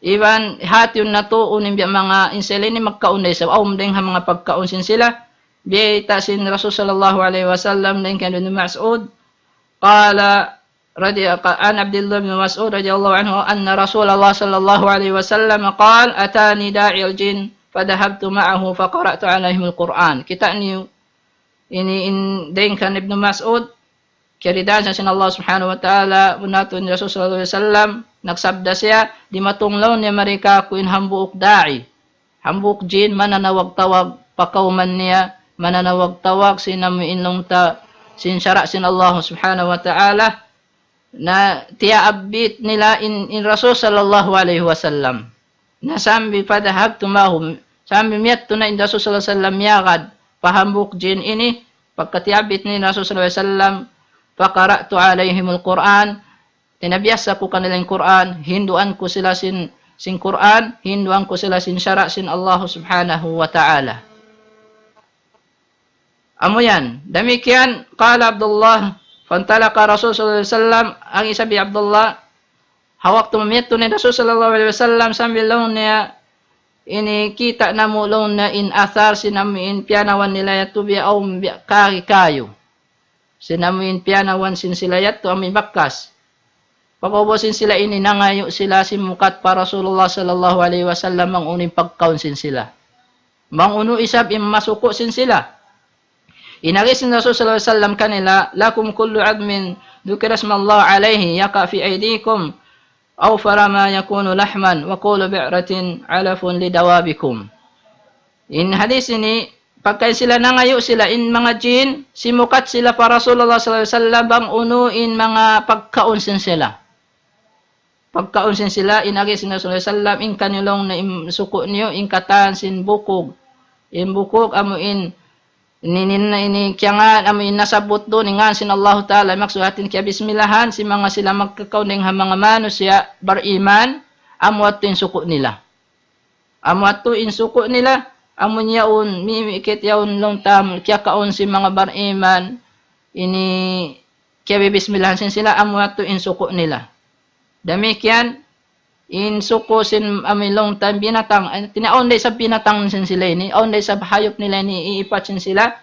iban hātihun natu', unu in biya' manga in sila ini magkaun da isab, awn dayn ha manga pagkaun sin sila, biyayta' sin Rasul sallallahu alayhi wasallam, dayn kan Ibnu Mas'ud, قال رضي، عن عبد الله بن مسعود رضي الله عنه أن رسول الله صلى الله عليه وسلم قال: أتاني داعي الجن فذهبت معه فقرأت عليهم القرآن. Kita' niyu ini in dayn kan Ibnu Mas'ud, kiyaridaan siya sin Allah subhanahu wa ta'ala, bunnal tuud in Rasul sallallahu alayhi wasallam, nagsabda siya, dimatung laung niya mari kāku' in hambuuk da'i. Hambuuk jin mananawag-tawag pa kawman niya, mananawag-tawag sin amu in laung ta sin sara' sin Allah subhanahu wa ta'ala, na tiyaabbit nila in, in Rasul sallallahu alayhi wasallam. Na sambil فذهبت معه, sambil miyadtu na in Rasul sallallahu alayhi wasallam miyagad pa hambuuk jin ini, pagka tiyaabbit nila in Rasul sallallahu alayhi wasallam, فقرأت عليهم القرآن, tinabiyasa ku kanila in Qur'an, hinduan ku sila sin, sin Qur'an, hinduan ku sila sin sara' sin Allah subhanahu wa ta'ala. Amu yan. Damikkiyan, قال عبد الله, فانطلق رسول الله صلى الله عليه وسلم, agi isab hi Abdullah, ha waktu miyadtu na in Rasul sallallahu alayhi wasallam sambil laung niya, ini kita' namu' laung niya in athar sin amu in piyanawan nila yadtu biya' awn biya' kari kayu. Sin amu in piyanawan sin sila yadtu amu in bakas. Pag'ubus sin sila ini nangayu' sila simukat pa Rasulullah sallallahu alayhi wasallam bang unu in pagkaun sin sila. Bang unu isab in masuku' sin sila. In agi sin Rasul sallallahu alayhi wasallam kanila, لكم كل عظم ذكر اسم الله عليه يقع في أيديكم أوفر ما يكون لحما وكل بعرة علف لدوابكم. In hadis ini, pagka sila nangayu' sila in manga jin, simukat sila pa Rasulullah sallallahu alayhi wasallam bang unu in manga pagkaun sin sila. Pagkaun sin sila, in agi sin Rasulullah sallallahu alayhi wasallam, in kaniyu laung niya in suku' niyu, in katan sin bukug. In bukug amu in, ini, ini, ini kiyangan, amu in nasabbut duun, in ngan sin Allahu Ta'ala, maksud hāti niya kiyabismillahan, sin manga sila magkakaun dayn ha manga manusiya' bariman, amu yadtu in suku' nila. Amu yadtu in suku' nila, amu in yaun, mi-, mikit yaun laung ta, kiyakaun sin manga bariman, ini kiyabibismillahan sin sila, amu yadtu in suku' nila. Damikkiyan, in suku' sin amu in laung ta binatang, eh, hāti niya awn da isab binatang sin sila ini, awn da isab hayup nila ini iipat sin sila,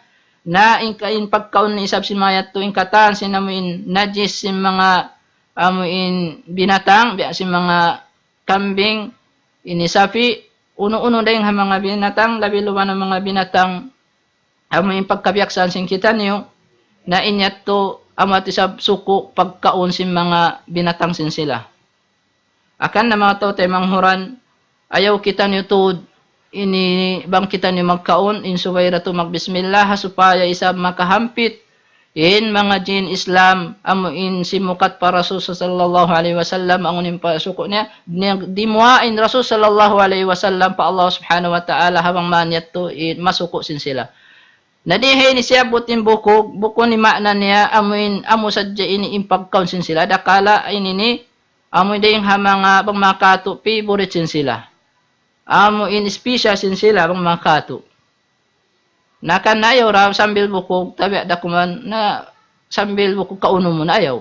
na in ka-, in pagkaun isab sin manga yadtu, in katan sin amu in najis sin manga amu in binatang, biya' sin manga kambing, ini sapi', unu-unu dayn ha manga binatang, labi luba na manga binatang, amu in pagkabiyaksahan sin kitaniyu, na in yadtu amu yadtu isab suku' pagkaun sin manga binatang sin sila. Hangkan na manga tau-taymanghuran, ayaw kitaniyu tuud ini bang kitaniyu magkaun, in subay da tuud magbismillah, ha supaya isab makahampit in manga jin Islam, amu in simukat pa Rasul sallallahu alayhi wasallam, amu in pasuku' niya, niya dimuwaa in Rasul sallallahu alayhi wasallam pa Allah subhanahu wa ta'ala, ha bang man yadtu in masuku' sin sila. Na di ha ini siyabbut in bukug, bukun in maana niya, amu in, amu sadja ini in pagkaun sin sila, dakala' ini ini, amu in dayn ha manga bang manga katu' favorite sin sila. Amu in special sin sila bang manga katu'. Na kan na ayaw ra sambil bukug, tabiya' da kuman na sambil bukug kaunu mu na ayaw.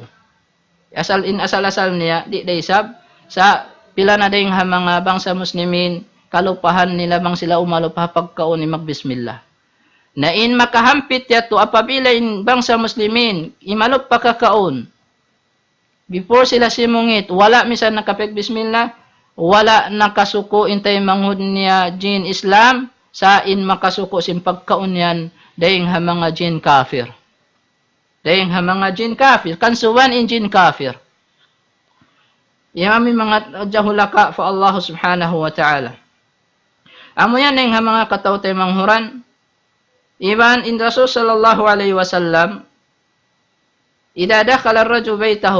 Asal in asal-asal niya, di' da isab, sa' pila na dayn ha manga bangsa Muslimin, kalupahan nila bang sila umalup ha pagkaun in magbismillah. Na in makahampit yadtu apabila in bangsa Muslimin, imalup pa kakaun, before sila simungit, wala' misan nakapagbismillah, wala' nakasuku' in taymanghud niya jin Islam, sa' in makasuku' sin pagkaun yan, dayn ha manga jin kafir. Dayn ha manga jin kafir. Kansuban in jin kafir. Yan amu in manga jahulaka pa Allah subhanahu wa ta'ala. Amu yan dayn ha manga kataw-taymanghuran, iban in Rasul sallallahu alayhi wasallam, إذا دخل الرجل بيته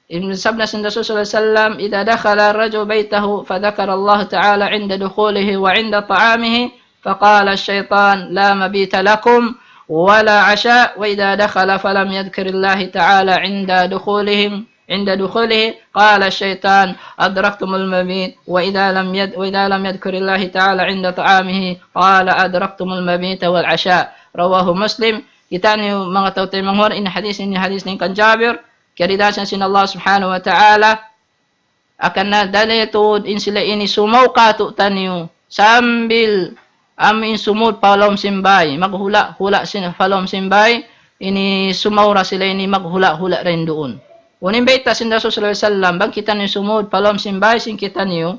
Sabda sin Rasul sallallahu alayhi wasallam, إذا دخل الرجل بيته فذكر الله تعالى عند دخوله وعند طعامه فقال الشيطان لا مبيت لكم ولا عشاء، وإذا دخل فلم يذكر الله تعالى عند دخولهم عند دخوله قال الشيطان أدركتم المبيت، وإذا لم يد وإذا لم يذكر الله تعالى عند طعامه قال أدركتم المبيت والعشاء. رواه مسلم. Kita' niyu manga tau taymanghud, in hadis ini hadis dayn kan Jabir, kiyaridasan sin Allah subhanahu wa ta'ala, akan na dalil tuud in sila ini sumaw katu'taniyu sambil amu in sumud pa lawm sin bay, maghula'-hula' sin pa lawm sin bay, ini sumaw ra sila ini maghula'-hula' dayn duun. Unu in bayta' sin Rasul sallallahu alayhi wasallam, bang kitaniyu sumud pa lawm sin bay sin kitaniyu,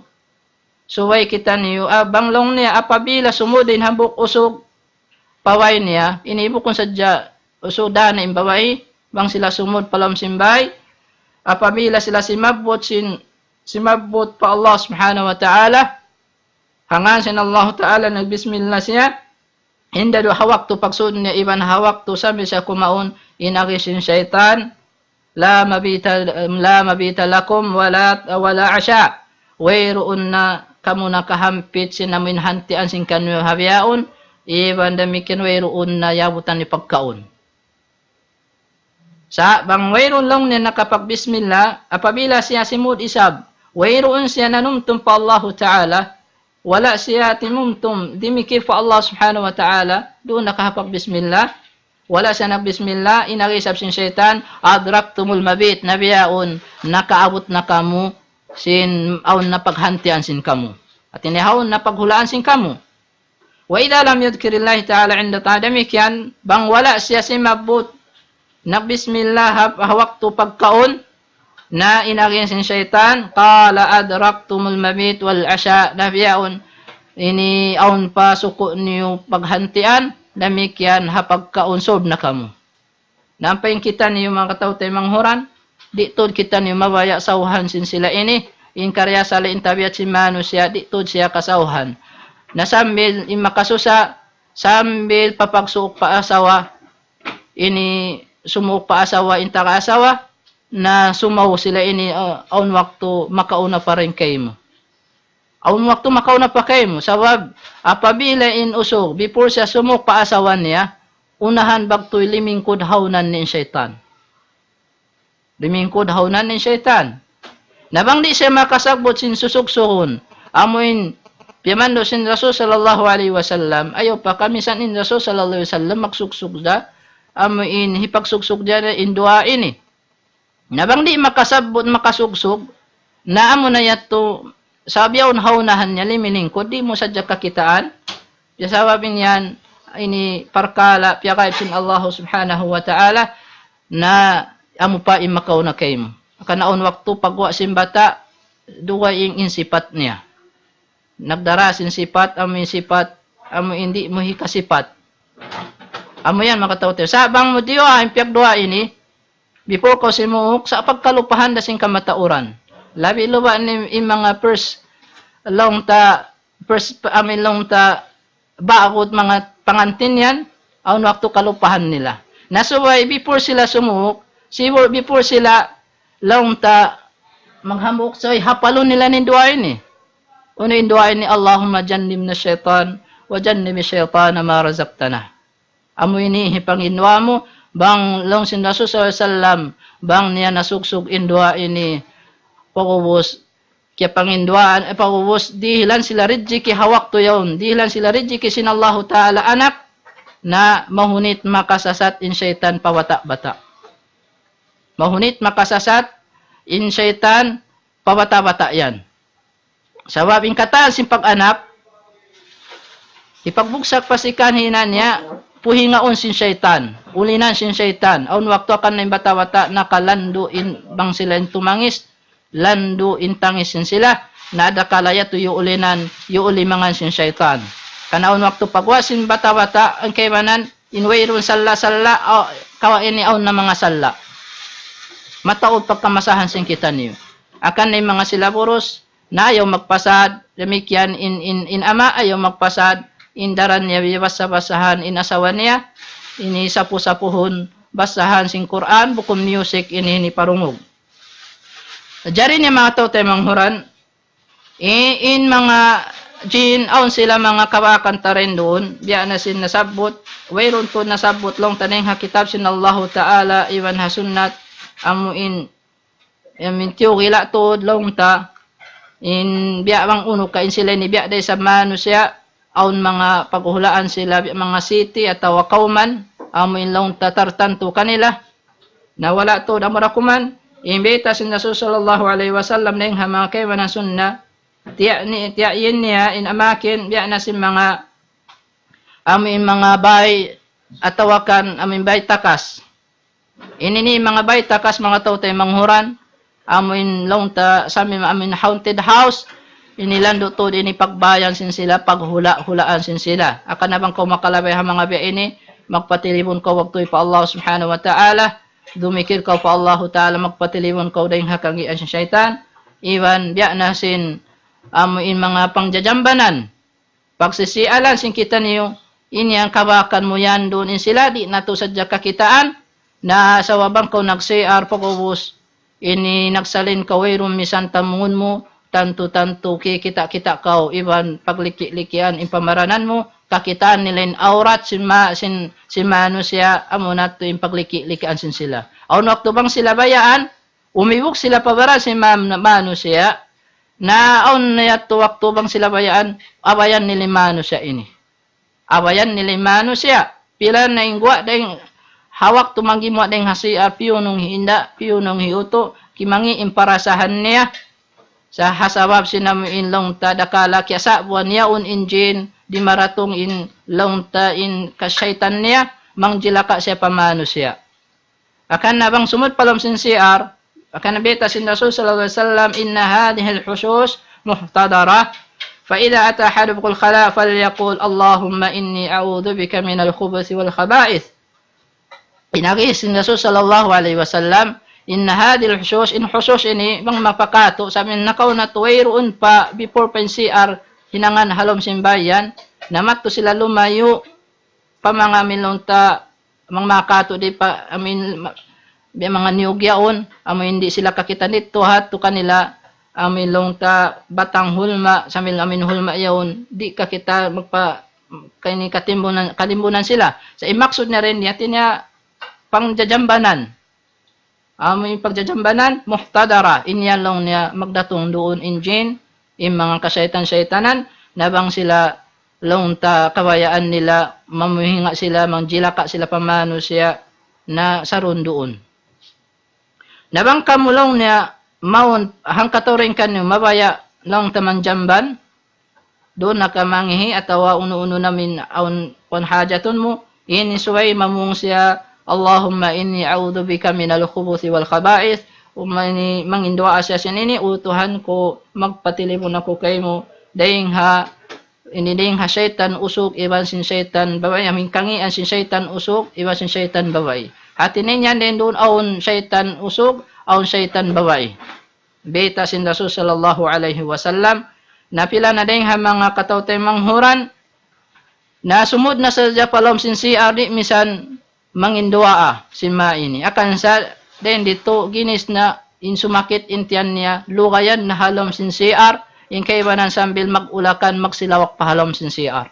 subay kitaniyu, ah, bang laung niya apabila sumud in hambuuk usug pa way niya, ini bukun sadja usug, dayn ha babai, bang sila sumud pa lawm sin bay, apabila sila simabbut sin, simabbut pa Allah subhanahu wa ta'ala, ha ngan sin Allah ta'ala nagbismillah siya, hinda du ha waktu pagsud niya iban ha waktu sambil siya kumaun, in agi sin saytan, لا مبيت لا مبيت لكم ولا ولا عشاء. Wayruun na kamu nakahampit sin amuin hantian sin kaniyu ha bihaun, iban damikkiyan wayruun na yabutan niyu pagkaun. Sa' bang wayruun laung niya nakapagbismillah, apabila siya simud isab, wayruun siya nanumtum pa Allahu Ta'ala, wala' siya timumtum, dimikir pa Allah Subhanahu wa Ta'ala, duun nakahapag bismillah, wala' siya nagbismillah, in agi isab sin saytan, أدركتم المبيت, na bihaun, nakaabut na kamu, sin awn na paghantian sin kamu. Hati niya awn na paghulaan sin kamu. وإذا لم يذكر الله تعالى عند طعامه, damikkiyan, bang wala' siya simabbut, nagbismillah ha, ha waktu pagkaun, na in agi sin saytan, قال أدركتم المبيت والعشاء, na bihaun, ini awn pa suku' niyu paghantian, damikkiyan ha pagkaun sud na kamu. Na ampa in kitaniyu manga tau taymanghud, di' tuud kitaniyu mabaya' sawhan sin sila ini, in karna' asal in tabiat sin manusiya', di' tuud siya kasawhan. Na sambil in makasusa, sambil pa pagsuuk pa asawa, ini sumuuk pa asawa, in taga asawa, na sumaw sila ini, uh, awn waktu makauna pa dayn kaymu. Awn waktu makauna pa kaymu, sabab apabila in usug, before siya sumuuk pa asawa niya, unahan bagtuy limingkud hawnan niya in saytan. Limingkud hawnan niya in saytan. Na bang di' siya makasabbut sin susugsugun, amu in piyamandu' sin Rasul sallallahu alayhi wasallam, ayaw pa kamisan in Rasul sallallahu alayhi wasallam magsugsug da, amu in hipagsugsug da in duwaa ini. Na bang di' makasabbut, makasugsug, na amu na yadtu, sabab yaun ha unahan niya limingkud, di' mu sadja kakitaan. Ya sabab in yan, ini parkala' piyagaib sin Allah Subhanahu wa Ta'ala, na amu pa in makauna kaymu. Karna' awn waktu pagguwa' sin bata', dugaing in sipat niya. Nagdara sin sipat, amu in sipat, amu in di' mu hikasipat. Amu yan manga tau taymanghud. Sa' bang mu diyuwaa in piyagduwaa ini, before kaw simuuk, sa' pagkalupahan da sin kamatauran. Labi-labi na in manga first, laung ta, first, amu in laung ta, ba'gu manga pangantin yan, awn waktu kalupahan nila. Na subay before sila sumuuk, sibu-, before sila laung ta maghambuuk, subay hapalun nila in duwaa ini. Unu in duwaa ini, اللهم جنبنا الشيطان وجنب الشيطان ما رزقتنا. Amu ini hipanginduwaa mu, bang laung sin Rasul sallallahu alayhi wasallam, bang niya nasugsug in duwaa ini, pag'ubus, kiyapanginduwaan, eh, pag'ubus, dihilan sila rijiki ha waktu yaun, dihilan sila rijiki sin Allahu Ta'ala anak, na mahunit makasasat in saytan pa bata'-bata'. Mahunit makasasat in saytan pa bata'-bata' yan. Sabab in katan sin pag-anak, hipagbugsak pa sikan hinang niya, puhingaun sin saytan, ulinan sin saytan. Awn waktu akan na in bata'-bata' nakalandu' in bang sila in tumangis, landu' in tangis sin sila, na adakala yadtu iyuulinan, iyuulimangan sin saytan. Karna' awn waktu pagguwa' sin bata'-bata', in kaibanan, in wayruun salla'-salla', aw, kawa' ini awn na manga salla'. Mataud pagkamasahan sin kitaniyu. Akan na in manga sila burus, na ayaw magpasad, damikkiyan in, in, in ama' ayaw magpasad, in daran niya biyabasa-basahan in asawa niya, ini sapu-sapuhun, basahan sin Qur'an, bukun music ini, ini parungug. Jari ini manga tau taymanghud, in, in manga jin, awn sila manga kabakan ta dayn duun, biya' na sin nasabbut, wayruun tuud nasabbut laung ta dayn ha kitab sin Allahu Ta'ala, iban ha sunnat, amu in, amu in tiyugila' tuud laung ta, in biya' bang unu ka in sila ini biya' da isab manusiya', awn manga paghulaan sila, biya' manga siti atawa kawman, amu in laung ta tartantu kanila, na wala' tuud amura kuman, in bayta' sin Rasul sallallahu alayhi wasallam dayn ha manga kaibanan sunnat, tiya' ni, tiya' yan niya in amakin, biya' na sin manga, amu in manga bay, atawa kan amu in bay takas. Ini ini manga bay takas manga tau taymanghud, amu in laung ta sami amu in haunted house, ini landu' tuud ini pagbayan sin sila, paghula'-hulaan sin sila. Hangkan na bang kaw makalabay ha manga biya' ini, magpatilibun kaw waktu pa Allah Subhanahu wa Ta'ala, dumikil kaw pa Allahu Ta'ala, magpatilibun kaw dayn ha kangīan sin saytan, iban biya' na sin amu in manga pangjajambanan, pagsisialan sin kitaniyu, ini in kabakan mu yan duun in sila, di' na tuud sadja kakitaan, na sabab bang kaw nag-C R pag'ubus, ini nagsalin kaw wayruun misan tamungun mu, tantu-tantu kikita'-kita' kaw, iban pagliki'-likian in pamaranan mu, kakitaan nila in awrat sin ma-, sin, sin manusiya', amu na tuud in pagliki'-likian sin sila. Awn waktu bang sila bayaan, umibug sila pa baran sin ma-, manusiya', na awn na yadtu waktu bang sila bayaan, abayan nila in manusiya' ini. Abayan nila in manusiya'. Pila na in guwa' dayn ha waktu manggimuwa' dayn ha C R, piyunung hi inda', piyunung hi utu', kimangī' in parasahan niya. Sa' ha sabab sin amu in laung ta dakala' kiyasa'buan yaun in jin, di' maratung in laung ta in kasaytan niya, mangjilaka' siya pa manusiya'. Hangkan na bang sumud pa lawm sin C R, hangkan na bayta' sin Rasul sallallahu alayhi wasallam, إن هذه الحشوش محتضرة، فإذا أتى أحدكم الخلاء فليقل اللهم إني أعوذ بك من الخبث والخبائث. In agi sin Rasul sallallahu alayhi wasallam, إن هذه الحشوش, in hushush ini, bang mapakatu', sa' amu in nakauna tuud wayruun pa before pa in C R, hinangan ha lawm sin bay yan, na madtu sila lumayu', pa manga amu in laung ta, manga makatu' di' pa, amu in, ma-, biya' manga niyug yaun, amu in di' sila kakitaan didtu, ha yadtu kanila, amu in laung ta batang hulma', sambil amu in hulma' yaun, di' kakitaan magpa-, kayni katimbunan, kalimbunan sila. Sa' in maksud niya dayn di, hati niya, pangjajambanan. Amu in pagjajambanan, muhtadara. In yan laung niya magdatung duun in jin, in manga kasaytan-saytanan, na bang sila laung ta kabayaan nila, mamuhinga' sila, mangjilaka' sila pa manusiya', na sarun duun. Na bang kamu laung niya, mawn, hangkatau dayn kaniyu, mabaya' laung ta manjamban, duun na ka mangihi' atawa unu-unu na amu in awn panghajatun mu, ini subay mamung siya, اللهم إني أعوذ بك من الخبث والخبائث, umma ini manginduwaa siya sin ini, "O Tuhan ku, magpatilibun aku kaymu, dayn ha, ini dayn ha saytan usug, iban sin saytan babai, amu in kangīan sin saytan usug, iban sin saytan babai." Hati niya yan dayn duun awn saytan usug, awn saytan babai. Bayta' sin Rasul sallallahu alayhi wasallam, na pila na dayn ha manga kataw-taymanghuran, na sumud na sadja pa lawm sin C R di' misan manginduwaa sin ma ini. Hangkan sa' dayn didtu ginis na in sumakit in tiyan niya, lugayan na ha lawm sin C R, in kaibanan sambil mag-ulakan, magsilawak pa ha lawm sin C R.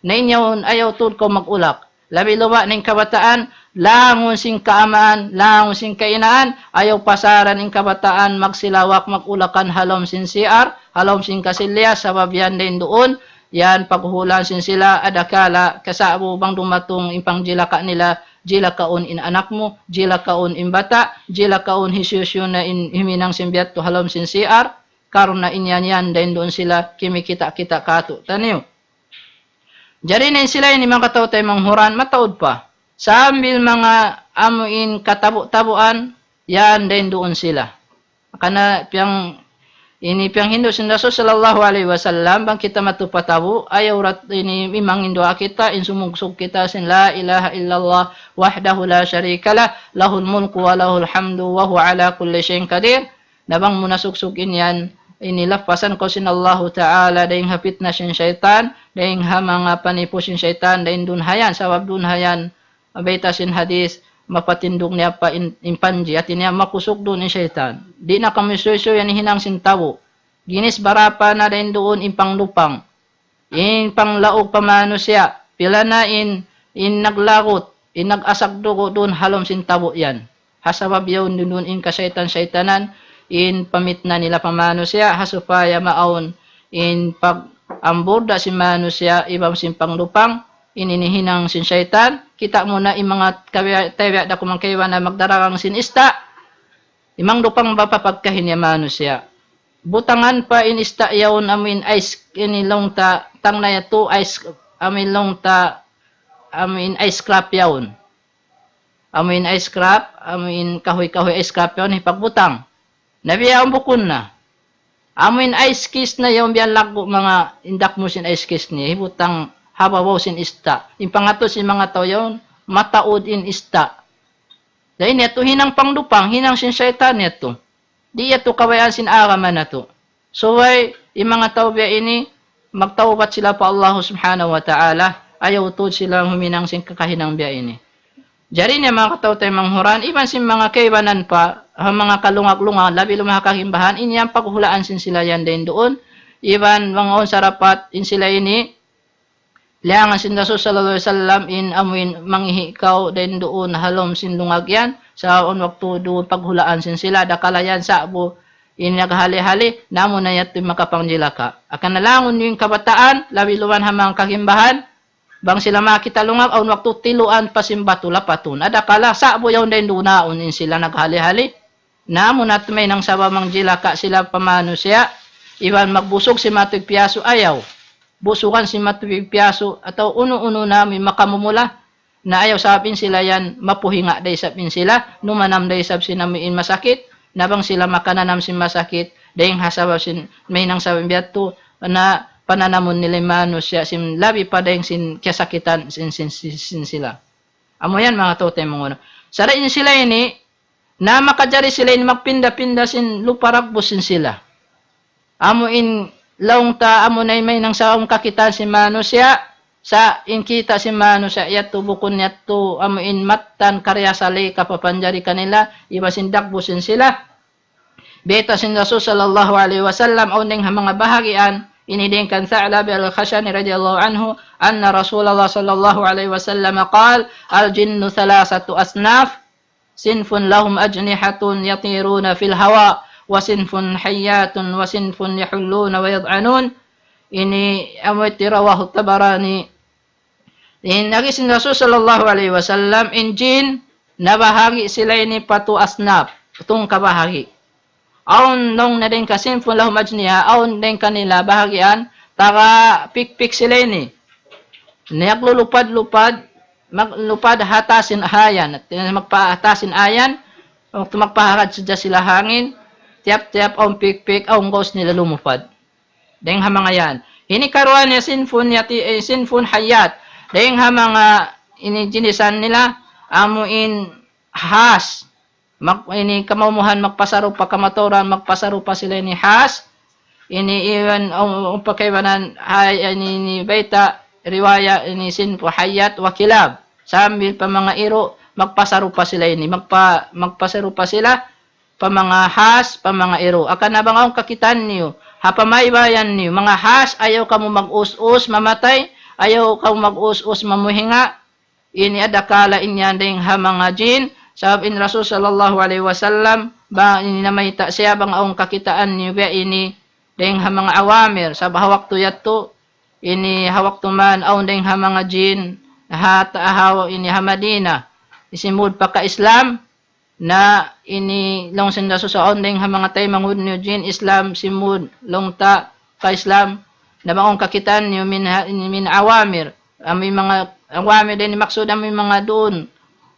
Na in yaun, ayaw tuud kaw mag-ulak. Labi-labi na in kabataan, langun sin kaamaan, langun sin kahinaan, ayaw pasaran in kabataan magsilawak, mag-ulakan ha lawm sin C R, ha lawm sin kasilya, sabab yan dayn duun, yan paghuhulaan sin sila, adakala, kasa'bu bang dumatung in pangjilaka' nila, jilakaun in anak mu, jilakaun in bata', jilakaun hisiyu-siyu na in himinang sin biya' yadtu ha lawm sin C R, karna' in yan yan dayn duun sila kimikita'-kita' kātu'niyu. Jari na in sila ini manga kataw-taymanghuran, mataud pa. Sambil manga amu in katabu'-tabuan, yan dayn duun sila. Karna' piyang, ini piyanghindu' sin Rasul sallallahu alayhi wasallam, bang kita madtu pa tabu', ayaw rat ini manginduwaa kita, in sumugsug kita sin لا إله إلا الله وحده لا شريك له، له الملك وله الحمد وهو على كل شيء قدير. Na bang mu nasugsug in yan, ini lapasan kaw sin Allahu Ta'ala dayn ha pitna sin saytan, dayn ha manga panipu sin saytan, dayn duun ha yan, sabab duun ha yan, bayta' sin hadith, mapatindug niya pa in, in panji, hati niya makusug duun in saytan. Di' na kamu suysuy yan hinang sin tabu. Ginis barapa na dayn duun in pangdupang. In panglaug pa manusiya', pila na in, in naglagut, in nag-asag dugu' duun ha lawm sin tabu' yan. Ha sabab yaun duun in kasaytan-saytanan, in pamitna nila pa manusiya', ha supaya maawn in pag-amburda sin manusiya', iban sin pangdupang, in ini hinang sin saytan. Kita' mu na in manga kawi-, tabiya' da ku manga kaibanan magdaragang sin ista', in mangdupang ba pa pagkahi niya manusiya'. Butangan pa in ista' yaun amu in ice, ini laung ta, tang na yadtu ice, amu in laung ta, amu in ice scrap yaun. Amu in ice scrap, amu in kahuy-kahuy ice scrap yaun, hipagbutang. Na biya' yaun bukun na. Amu in ice case na yaun biya' laggu' manga indak mu sin ice case niya, hibutang ha babaw sin ista'. In pangatud sin manga tau yaun, mataud in ista'. Dayn yadtu hinang pangdupang, hinang sin saytan yadtu. Di' yadtu kabayaan sin agama natu'. Subay, in manga tau biya' ini, magtawbat sila pa Allah Subhanahu wa Ta'ala, ayaw tuud sila huminang sin kakahinang biya' ini. Jari niya manga kataw-taymanghuran, iban sin manga kaibanan pa, ha manga kalungag-lungag, labi lumaha kasimbahan, in yan paghulaan sin sila yan dayn duun, iban manga awn sarapat, in sila ini, liyangan sin Rasul sallallahu alayhi wasallam, in amuin mangihi' kaw dayn duun ha lawm sin lungag yan, sa' awn waktu duun paghulaan sin sila, dakala yan sa'bu, in naghali-hali, namu na yadtu makapangjilaka. Akan na langun in kabataan, labi luman ha manga kasimbahan, bang sila makakita' lungag, awn waktu tiluan pa sin batu lapatun. Adakala sa'bu yaun dayn duun naun in sila naghali-hali. Namu na tuud mahinang sabab mangjilaka sila pa manusiya', iban magbusug sin matug piyasu ayaw. Busugan sin matug piyasu atawa unu-unu na amu in makamumula, na ayaw sabab in sila yan mapuhinga da isab in sila, numanam da isab sin amu in masakit, na bang sila makananam sin masakit, dayng ha sabab sin, mahinang sabab biya' yadtu, na pananamun nila in manusiya' sin labi pa dayng sin kasakitan sin, sin, sin, sin sila. Amu yan manga tau-taymanghuran. Sa' in sila ini, na makajari sila ini magpinda-pinda sin lupa dagbus sin sila. Amu in laung ta, amu na in mahinang sabab kakitaan sin manusiya', sa' in kita' sin manusiya' yadtu bukun yadtu, amu in mattan kariasali kapapanjari kanila, iban sin dagbus sin sila. Bayta' sin Rasul sallallahu alayhi wasallam, awn dayng ha manga bahagian, ini dayng kan Tha'laba al-Khashani radiyallahu anhu, أن رسول الله صلى الله عليه وسلم قال: الجن ثلاثة أصناف، صنف لهم أجنحة يطيرون في الهواء، وصنف حيات، وصنف يحلون ويظعنون. Ini amu yadtu رواه الطبراني. In agi sin Rasul sallallahu alayhi wasallam, in jin, nabahagi' sila ini pa tu asnaf, tungka bahagi'. Awn laung niya dayng ka صنف لهم أجنحة, awn dayng kanila bahagian, taga pikpik sila ini. Naglulupad-lupad, maglupad ha taas sin ayan, magpa-, ha taas sin ayan, waktu magpahagad sadja sila hangin, tiyap-tiyap awn pikpik, awn gaus nila lumupad. Dayng ha manga yan. Ini karuwa niya صنف yati-, eh, صنف حيات. Dayng ha manga ini jinisan nila, amu in has. Mag-, ini kamumuhan magpasarupa, kamaturan magpasarupa sila ini has. Ini iban, um, um, pakaibanan, hay, ini, ini bayta', riwaya, ini صنف حيات وكلاب. Sambil pa manga iru', magpasarupa sila ini. Magpa-, magpasarupa sila, pa manga has, pa manga iru'. Akan na bang awn kakitaan niyu, ha pamaybayan niyu, manga has, ayaw kamu mag-us-us mamatay, ayaw kamu mag-us-us mamuhinga. Ini adakala in yan dayng ha manga jin, sabab in Rasul sallallahu alayhi wasallam, bang ini namayta' siya bang awn kakitaan niyu biya' ini, dayng ha manga awamir, sabab ha waktu yadtu, ini ha waktu man awn dayng ha manga jin, ha, ha, ini ha Madina, isimud pa ka-Islam, na ini laung sin Rasul sa' awn dayng ha manga taymanghud niyu jin Islam simud laung ta ka-Islam, na bang awn kakitaan niyu من ه-، من أوامر. Amu in manga awamir dayng maksud amu in manga duun.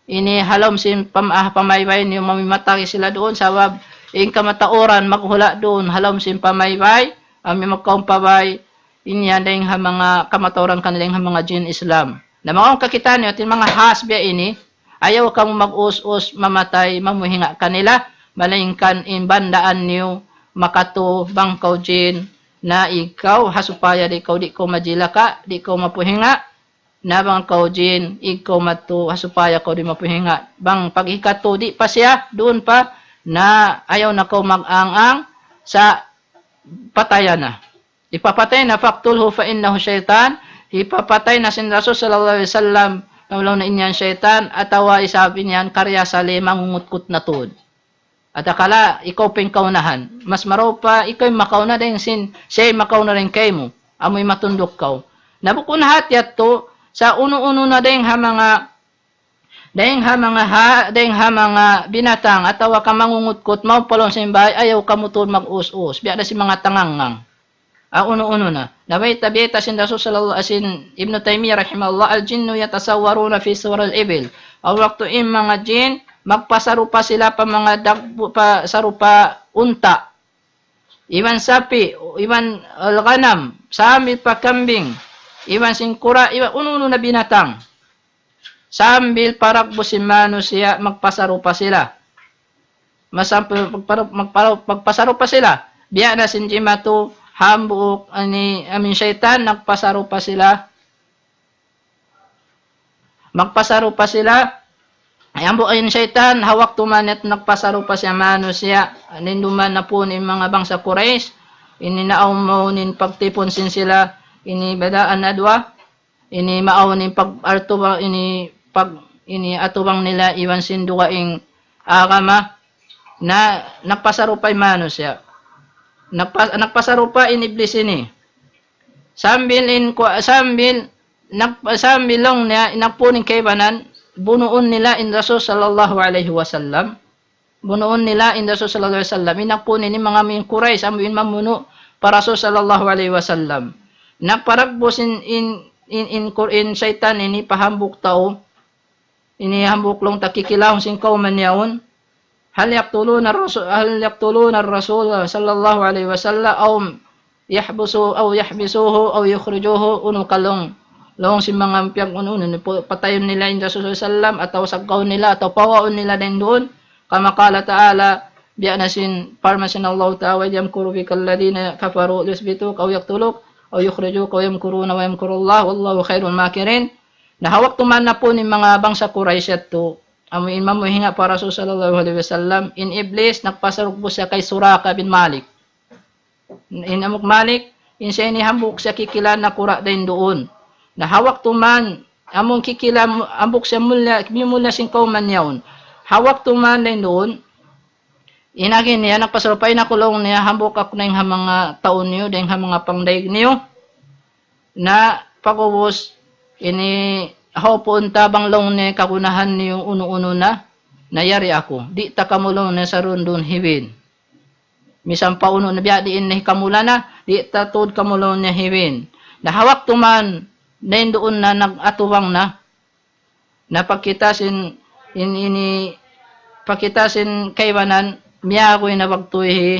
Ini ha lawm sin pam-, ah, pamaybay niyu mamimatari sila duun sabab in kamatauran maghula' duun ha lawm sin pamaybay, amu in magkaumpabay, in yan dayng ha manga kamatauran kanila dayng ha manga jin Islam. Na bang awn kakitaan niyu, hati manga has biya' ini, ayaw kamu mag-us-us mamatay, mamuhinga kanila, malaingkan in bandaan niyu makatu bang kaw jin na ikaw, ha supaya di' kaw, di' kaw majilaka, di' kaw mapuhinga, Na bang kaw jin, ikaw madtu, ha supaya kaw di' mapuhinga. Bang pag hikatu, di' pa siya, duun pa, na ayaw na kaw mag-ang-ang sa patayan na. Ipapatay na, فاقتلوه فإنه شيطان, ipapatay na sin Rasul sallallahu alayhi wasallam, laung niya in yan saytan, atawa isab in yan karya sali mangungutkut na tuud. Adakala ikaw pa in kaunahan. Mas marayaw pa ikaw in makauna dayn sin, siya in makauna dayn kaymu. Amu in matunduk kaw. Na bukun hati yadtu, sa unu-unu na dayn ha manga, dayn ha manga ha, dayn ha manga binatang, atawa ka mangungutkut, mawn pa lawm sin bāy, ayaw kamu tuud mag-us-us. Biya' da sin manga tangangang. Ah, unu-unu na. Nabayta', bayta' sin Rasul sallallahu, sin Ibnu Taymiyyah rahimahullah, الجن يتصورون في صور الإبل. Awn waktu in manga jin, magpasarupa sila pa manga dagbu, pa sarupa unta. Iban sapi', iban al-ghanam, sambil pa kambing, iban sin kura', iban unu-unu na binatang. Sambil paragbus sin manusiya', magpasarupa sila. Masambil magparu-, magparu-, magpasarupa sila. Biya' na sin jimatu, hambuuk, ini, amin saytan, nagpasarupa sila. Magpasarupa sila. Ay, hambuuk in saytan, ha waktu man yadtu nagpasarupa siya manusiya'. Ninduman na pun in manga bangsa Quraysh. Ini naawn mawn in pagtipun sin sila. Ini bada an-nadwa. Ini maawn in pag-atubang, ini pag-, ini atubang nila iban sin dugaing agama na nagpasarupa in manusiya'. Nagpa-, nagpasarupa in Iblis ini. Sambil in ku-, sambil nag-, sambil laung niya, nagpun in kaibanan, bunuun nila in Rasul sallallahu alayhi wasallam. Bunuun nila in Rasul sallallahu alayhi wasallam. In nagpun ini manga min Quraysh, amu in mamunu' pa Rasul sallallahu alayhi wasallam. Nagparagbus in, in, in, in, Qur-, in saytan ini pa hambuuk tau. Ini hambuuk laung ta kikilahun sin kawman yaun. هل يقتلون الرسول، هل يقتلون الرسول صلى الله عليه وسلم أو يحبسوا، أو يحبسوه أو يخرجوه, unu ka laung. Laung sin manga piyag-unu-unu, pu-, patayun nila in Rasul sallallahu alayhi wasallam, atawa saggawun nila, atawa pawaun nila dayn duun. كما قال تعالى, biya' na sin parman sin Allah Ta'ala, وإذ يمكر بك الذين كفروا ليثبتوك أو يقتلوك أو يخرجوك ويمكرون ويمكر الله والله خير الماكرين. Na ha waktu man napun in manga bangsa Quraysh yadtu, amu in mamuhinga pa Rasul sallallahu alayhi wasallam, in Iblis nagpasarugbus siya kay Suraka bin Malik. In hambuuk Malik, in siya ini hambuuk siya kikila nakura' dayn duun. Na ha waktu man, amu in kikila mu-, hambuuk siya mulliya, miyumulliya sin kawman yaun. Ha waktu man dayn duun, in agi niya, nagpasarupa in aku laung niya, hambuuk aku dayn ha manga tau niyu, dayn ha manga pangdaig niyu. Na pag'ubus, ini hawpuun ta bang laung niya kagunahan niyu unu-unu na, na yari aku. Di' ta kamu laung niya sarundun hibin. Misan pa unu na biya' diin na hikamula na, di' ta tuud kamu laung niya hibin. Na ha waktu man, dayn duun na nag-atubang na, na pagkita' sin, in, ini, pagkita' sin kaibanan, miyaguy na bagtuy hi,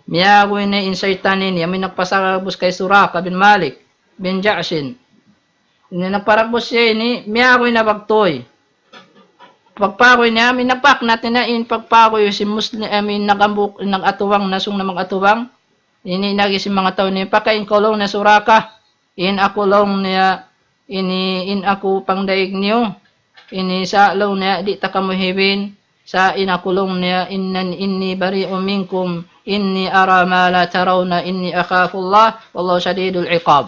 miyaguy na in saytan ini, amu in nagpasarugbus kay Suraka bin Malik, bin Ja'shin. Ini nagparagbus siya ini, miyaguy na bagtuy. Pagpaguy niya, amu in nagpaknat niya in pagpaguy sin Muslim, amu in nag-ambuk, nag-atubang, na sung na mag-atubang. Ini in agi sin manga tau niya, pakain kaw laung niya Suraka. In aku laung niya, ini in aku pangdaig niyu. Ini sa' laung niya, di' ta kamu hibin. Sa' in aku laung niya, إنني بريء منكم إني أرى ما لا ترون إني أخاف الله والله شديد العقاب.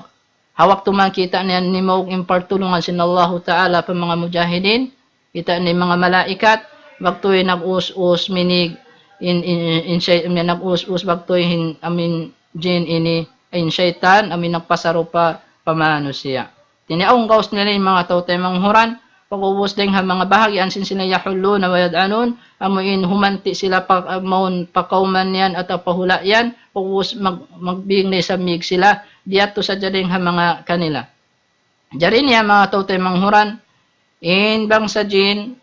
Ha waktu man kita' niya nimaug in partulungan sin Allahu Ta'ala pa manga mujahidin, kita' niya manga malaikat, bagtuy nag-us-us minig, in, in, in, in, in, nag-us-us bagtuy hin, amu in jin ini, in saytan, amu in nagpasarupa pa manusiya'. Tiniaw gaus nila in manga tau taymanghud, pag'ubus dayn ha manga bahagian sin sila يحلون ويدعنون, amu in humanti' sila pa, mawn pa kawman yan atawa pa hula' yan, pag'ubus mag-, magbing na isab mig sila, diyatu sadja dayn ha manga kanila. Jari niya manga tau taymanghud, in bangsa jin,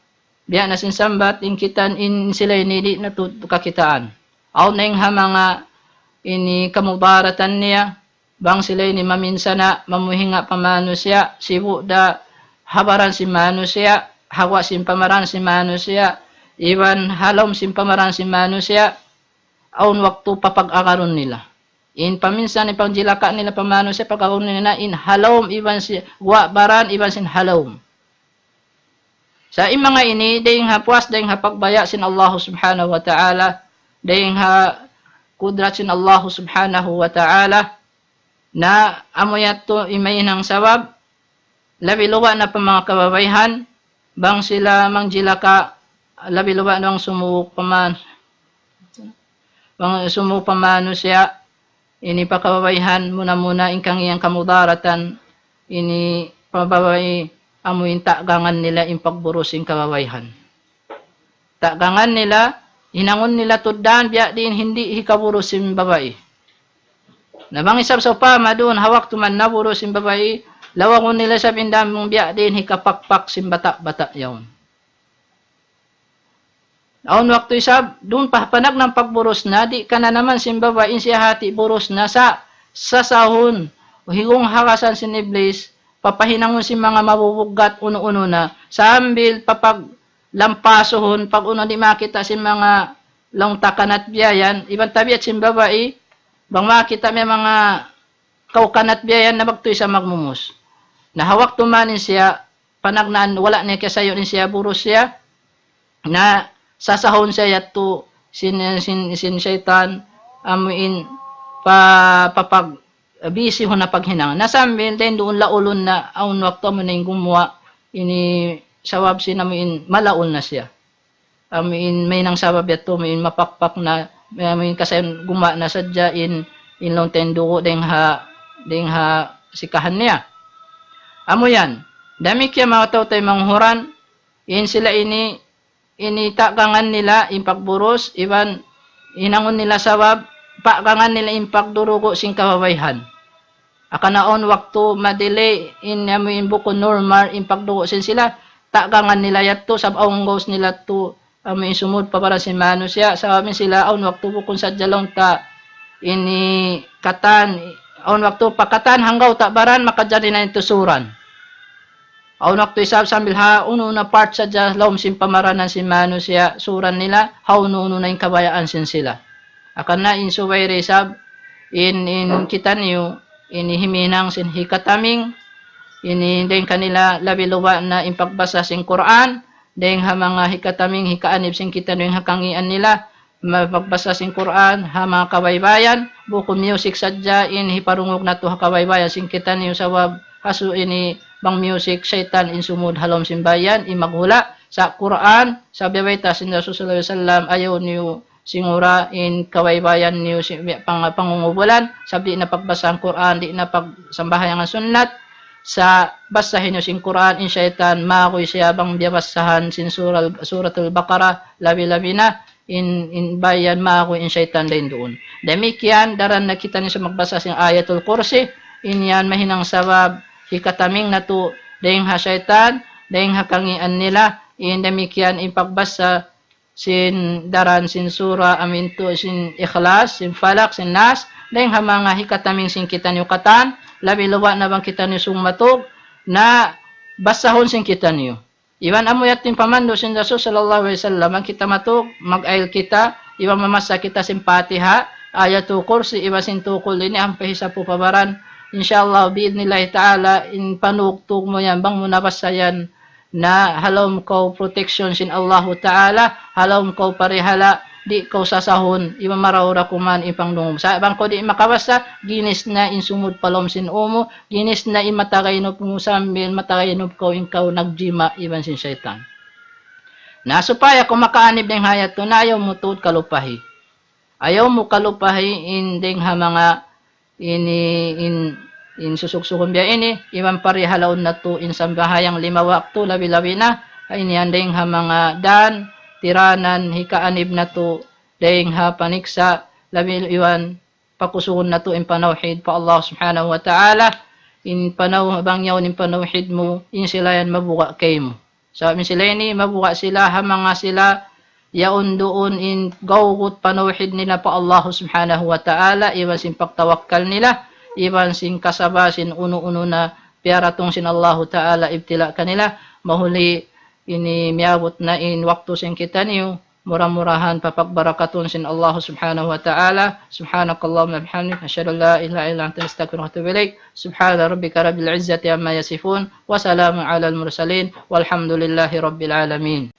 biya' na sin sambat, in kitaan in sila ini di' na tuud kakitaan. Awn na in ha manga ini kamudaratan niya, bang sila ini maminsana', mamuhinga' pa manusiya', sibu' da ha baran sin manusiya', ha guwa' sin pamaran sin manusiya', iban ha lawm sin pamaran sin manusiya', awn waktu papag-agarun nila. In paminsan in pangjilaka nila pa manusiya', pagkaun nila in ha lawm iban sin guwa' baran iban sin ha lawm. Sa' in manga ini, dayng ha puas, dayng ha pagbaya' sin Allah Subhanahu wa Ta'ala, dayng ha kudrat sin Allah Subhanahu wa Ta'ala, na amu yadtu in mahinang sabab, labi luba' na pa manga kababaihan, bang sila mangjilaka, labi luba' na bang sumūng pa man-, bang sumūng pa manusiya', ini pa kababaihan, muna-muna in kangīan kamudaratan, ini pa babai amu in tagangan nila in pagburus sin kababaihan. Tagangan nila, hinangun nila tuud dan, biya' diin hindi hikaburus sin babai. Na bang isab sawpama duun, ha waktu man naburus sin babai, lawagun nila isab in dan mung biya' diin hikapakpak sin bata'-bata' yaun. Awn waktu isab, duun pa panagnaan pagburus na, di' kananaman sin babai in siya hati burus na sa' sasahun, higung hagasan sin Iblis, papahinangun sin manga mabubuggat unu-unu na, sambil papaglampasuhun, pag-unu di' makita' sin manga laung ta kanat biya' yan, iban tabiat sin babai, bang makita' may manga kaw kanat biya' yan na magtuy sa magmumus. Na ha waktu man in siya, panagnaan, wala' niya kasayu' in siya, burus siya, na sasahun siya yadtu sin, sin, sin saytan, amu in pa, papag, busy hun ha paghinang. Na sambil dayn duun laulun na awn waktu amu na in gumuwa', ini sabab sin amu in malaul na siya. Amu in mahinang sabab yadtu, amu in mapakpak na, amu in kasayun gumuwa' na sadja in, in laung ta in dugu' dayng ha, dayng ha sikahan niya. Amu yan. Damikkiyan manga tau-tau manghuran, in sila ini, ini tagangan nila in pagburus, iban hinangun nila sabab, pagangan nila in pagdurugu' sin kababaihan. Hangkan awn waktu ma-delay in amu in bukun normal in pagdugu' sin sila, tagangan nila yadtu, sabab awn gaus nila tu amu in sumud pa baran sin manusiya', sabab in sila awn waktu bukun sadja laung ta ini katan, awn waktu pa katan hanggaw ta baran makajari na in tusuran. Awn waktu isab sambil ha unu-unu na part sadja lawm sin pamaranan sin manusiya', suran nila, ha unu-unu na in kabayaan sin sila. Hangkan na in subay da isab, in, in kitaniyu, ini himinang sin hikataming, ini dayng kanila labi luba' na in pagbasa sin Qur'an, dayng ha manga hikataming, hikaanib sin kitaniyu in ha kangīan nila, ma-, magbasa sin Qur'an, ha manga kabaybayan, bukun music sadja in hiparungug natu' ha kabaybayan sin kitaniyu sabab hasuw ini bang music, saytan in sumud ha lawm sin bayan, in maghula', sa' Qur'an, sa' biya' bayta' sin Rasul sallallahu alayhi wasallam, ayaw niyu singura in kabaybayan niyu sin, pang-, pangungubulan, sabab di' na pagbasahan Qur'an, di' na pagsambahayangan sunnat, sa' basahi niyu sin Qur'an, in saytan, maguy siya bang biya' basahan sin surah, Suratul Baqarah, labi-labi na, in, in bayan maguy in saytan dayn duun. Damikkiyan, daran na kitaniyu sa magbasa sin Ayatul Kursi, in yan mahinang sabab hikataming natu' dayng ha saytan, dayng ha kangīan nila, in damikkiyan in pagbasa sin daran sin surah amu in tu sin Ikhlas, sin Falaq, sin Nas, dayng ha manga hikataming sin kitaniyu katan, labi luba' na bang kitaniyu sung matug, na basahun sin kitaniyu. Iban amu yadtu in pamandu' sin Rasul sallallahu alayhi wasallam, bang kita matug, mag-ayil kita, iban mamasa kita sin Fatiha, Ayatul Kursi, iban sin tukul ini ampa hisapu pa baran. Insya Allah, bi'idhnillahi ta'ala, in panugtug mu yan, bang mu nabasa yan, na ha lawm kaw protection sin Allahu Ta'ala, ha lawm kaw parihala', di' kaw sasahun, iban marayaw da kuman in pangdungug. Sa' bang kaw di' makabasa, ginis na in sumud pa lawm sin ū mu, ginis na in matagaynup mu sambil matagaynup kaw in kaw nagjima' iban sin saytan. Na supaya kaw makaanib dayng ha yadtu na ayaw mu tuud kalupahi. Ayaw mu kalupahi in dayng ha manga ini in, in susuksuhun biya' ini, iban parihalaun natu' in sambahayang lima waktu labi-labi na, ini yan dayng ha manga dan, tiranan, hikaanib natu', dayng ha paniksa', labi iban pakusugun natu' in panawhid pa Allah Subhanahu wa Ta'ala, in panaw-, bang yaun in panawhid mu, in sila yan mabuga' kaymu. Sabab in sila ini, mabuga' sila, ha manga sila, yaun duun in gawgut panawhid nila pa Allah Subhanahu wa Ta'ala, iban sin pagtawakkal nila, iban sin kasaba sin unu-unu na piyaratung sin Allahu Ta'ala ibtila kanila, mahuli ini miyabut na in waktu sin kitaniyu, mura-murahan papagbarakatun sin Allah subhanahu wa ta'ala. سبحانك اللهم وبحمدك، أشهد أن لا إله إلا أنت، أستغفرك وأتوب إليك. سبحان ربك رب العزة عما يصفون، وسلام على المرسلين، والحمد لله رب العالمين.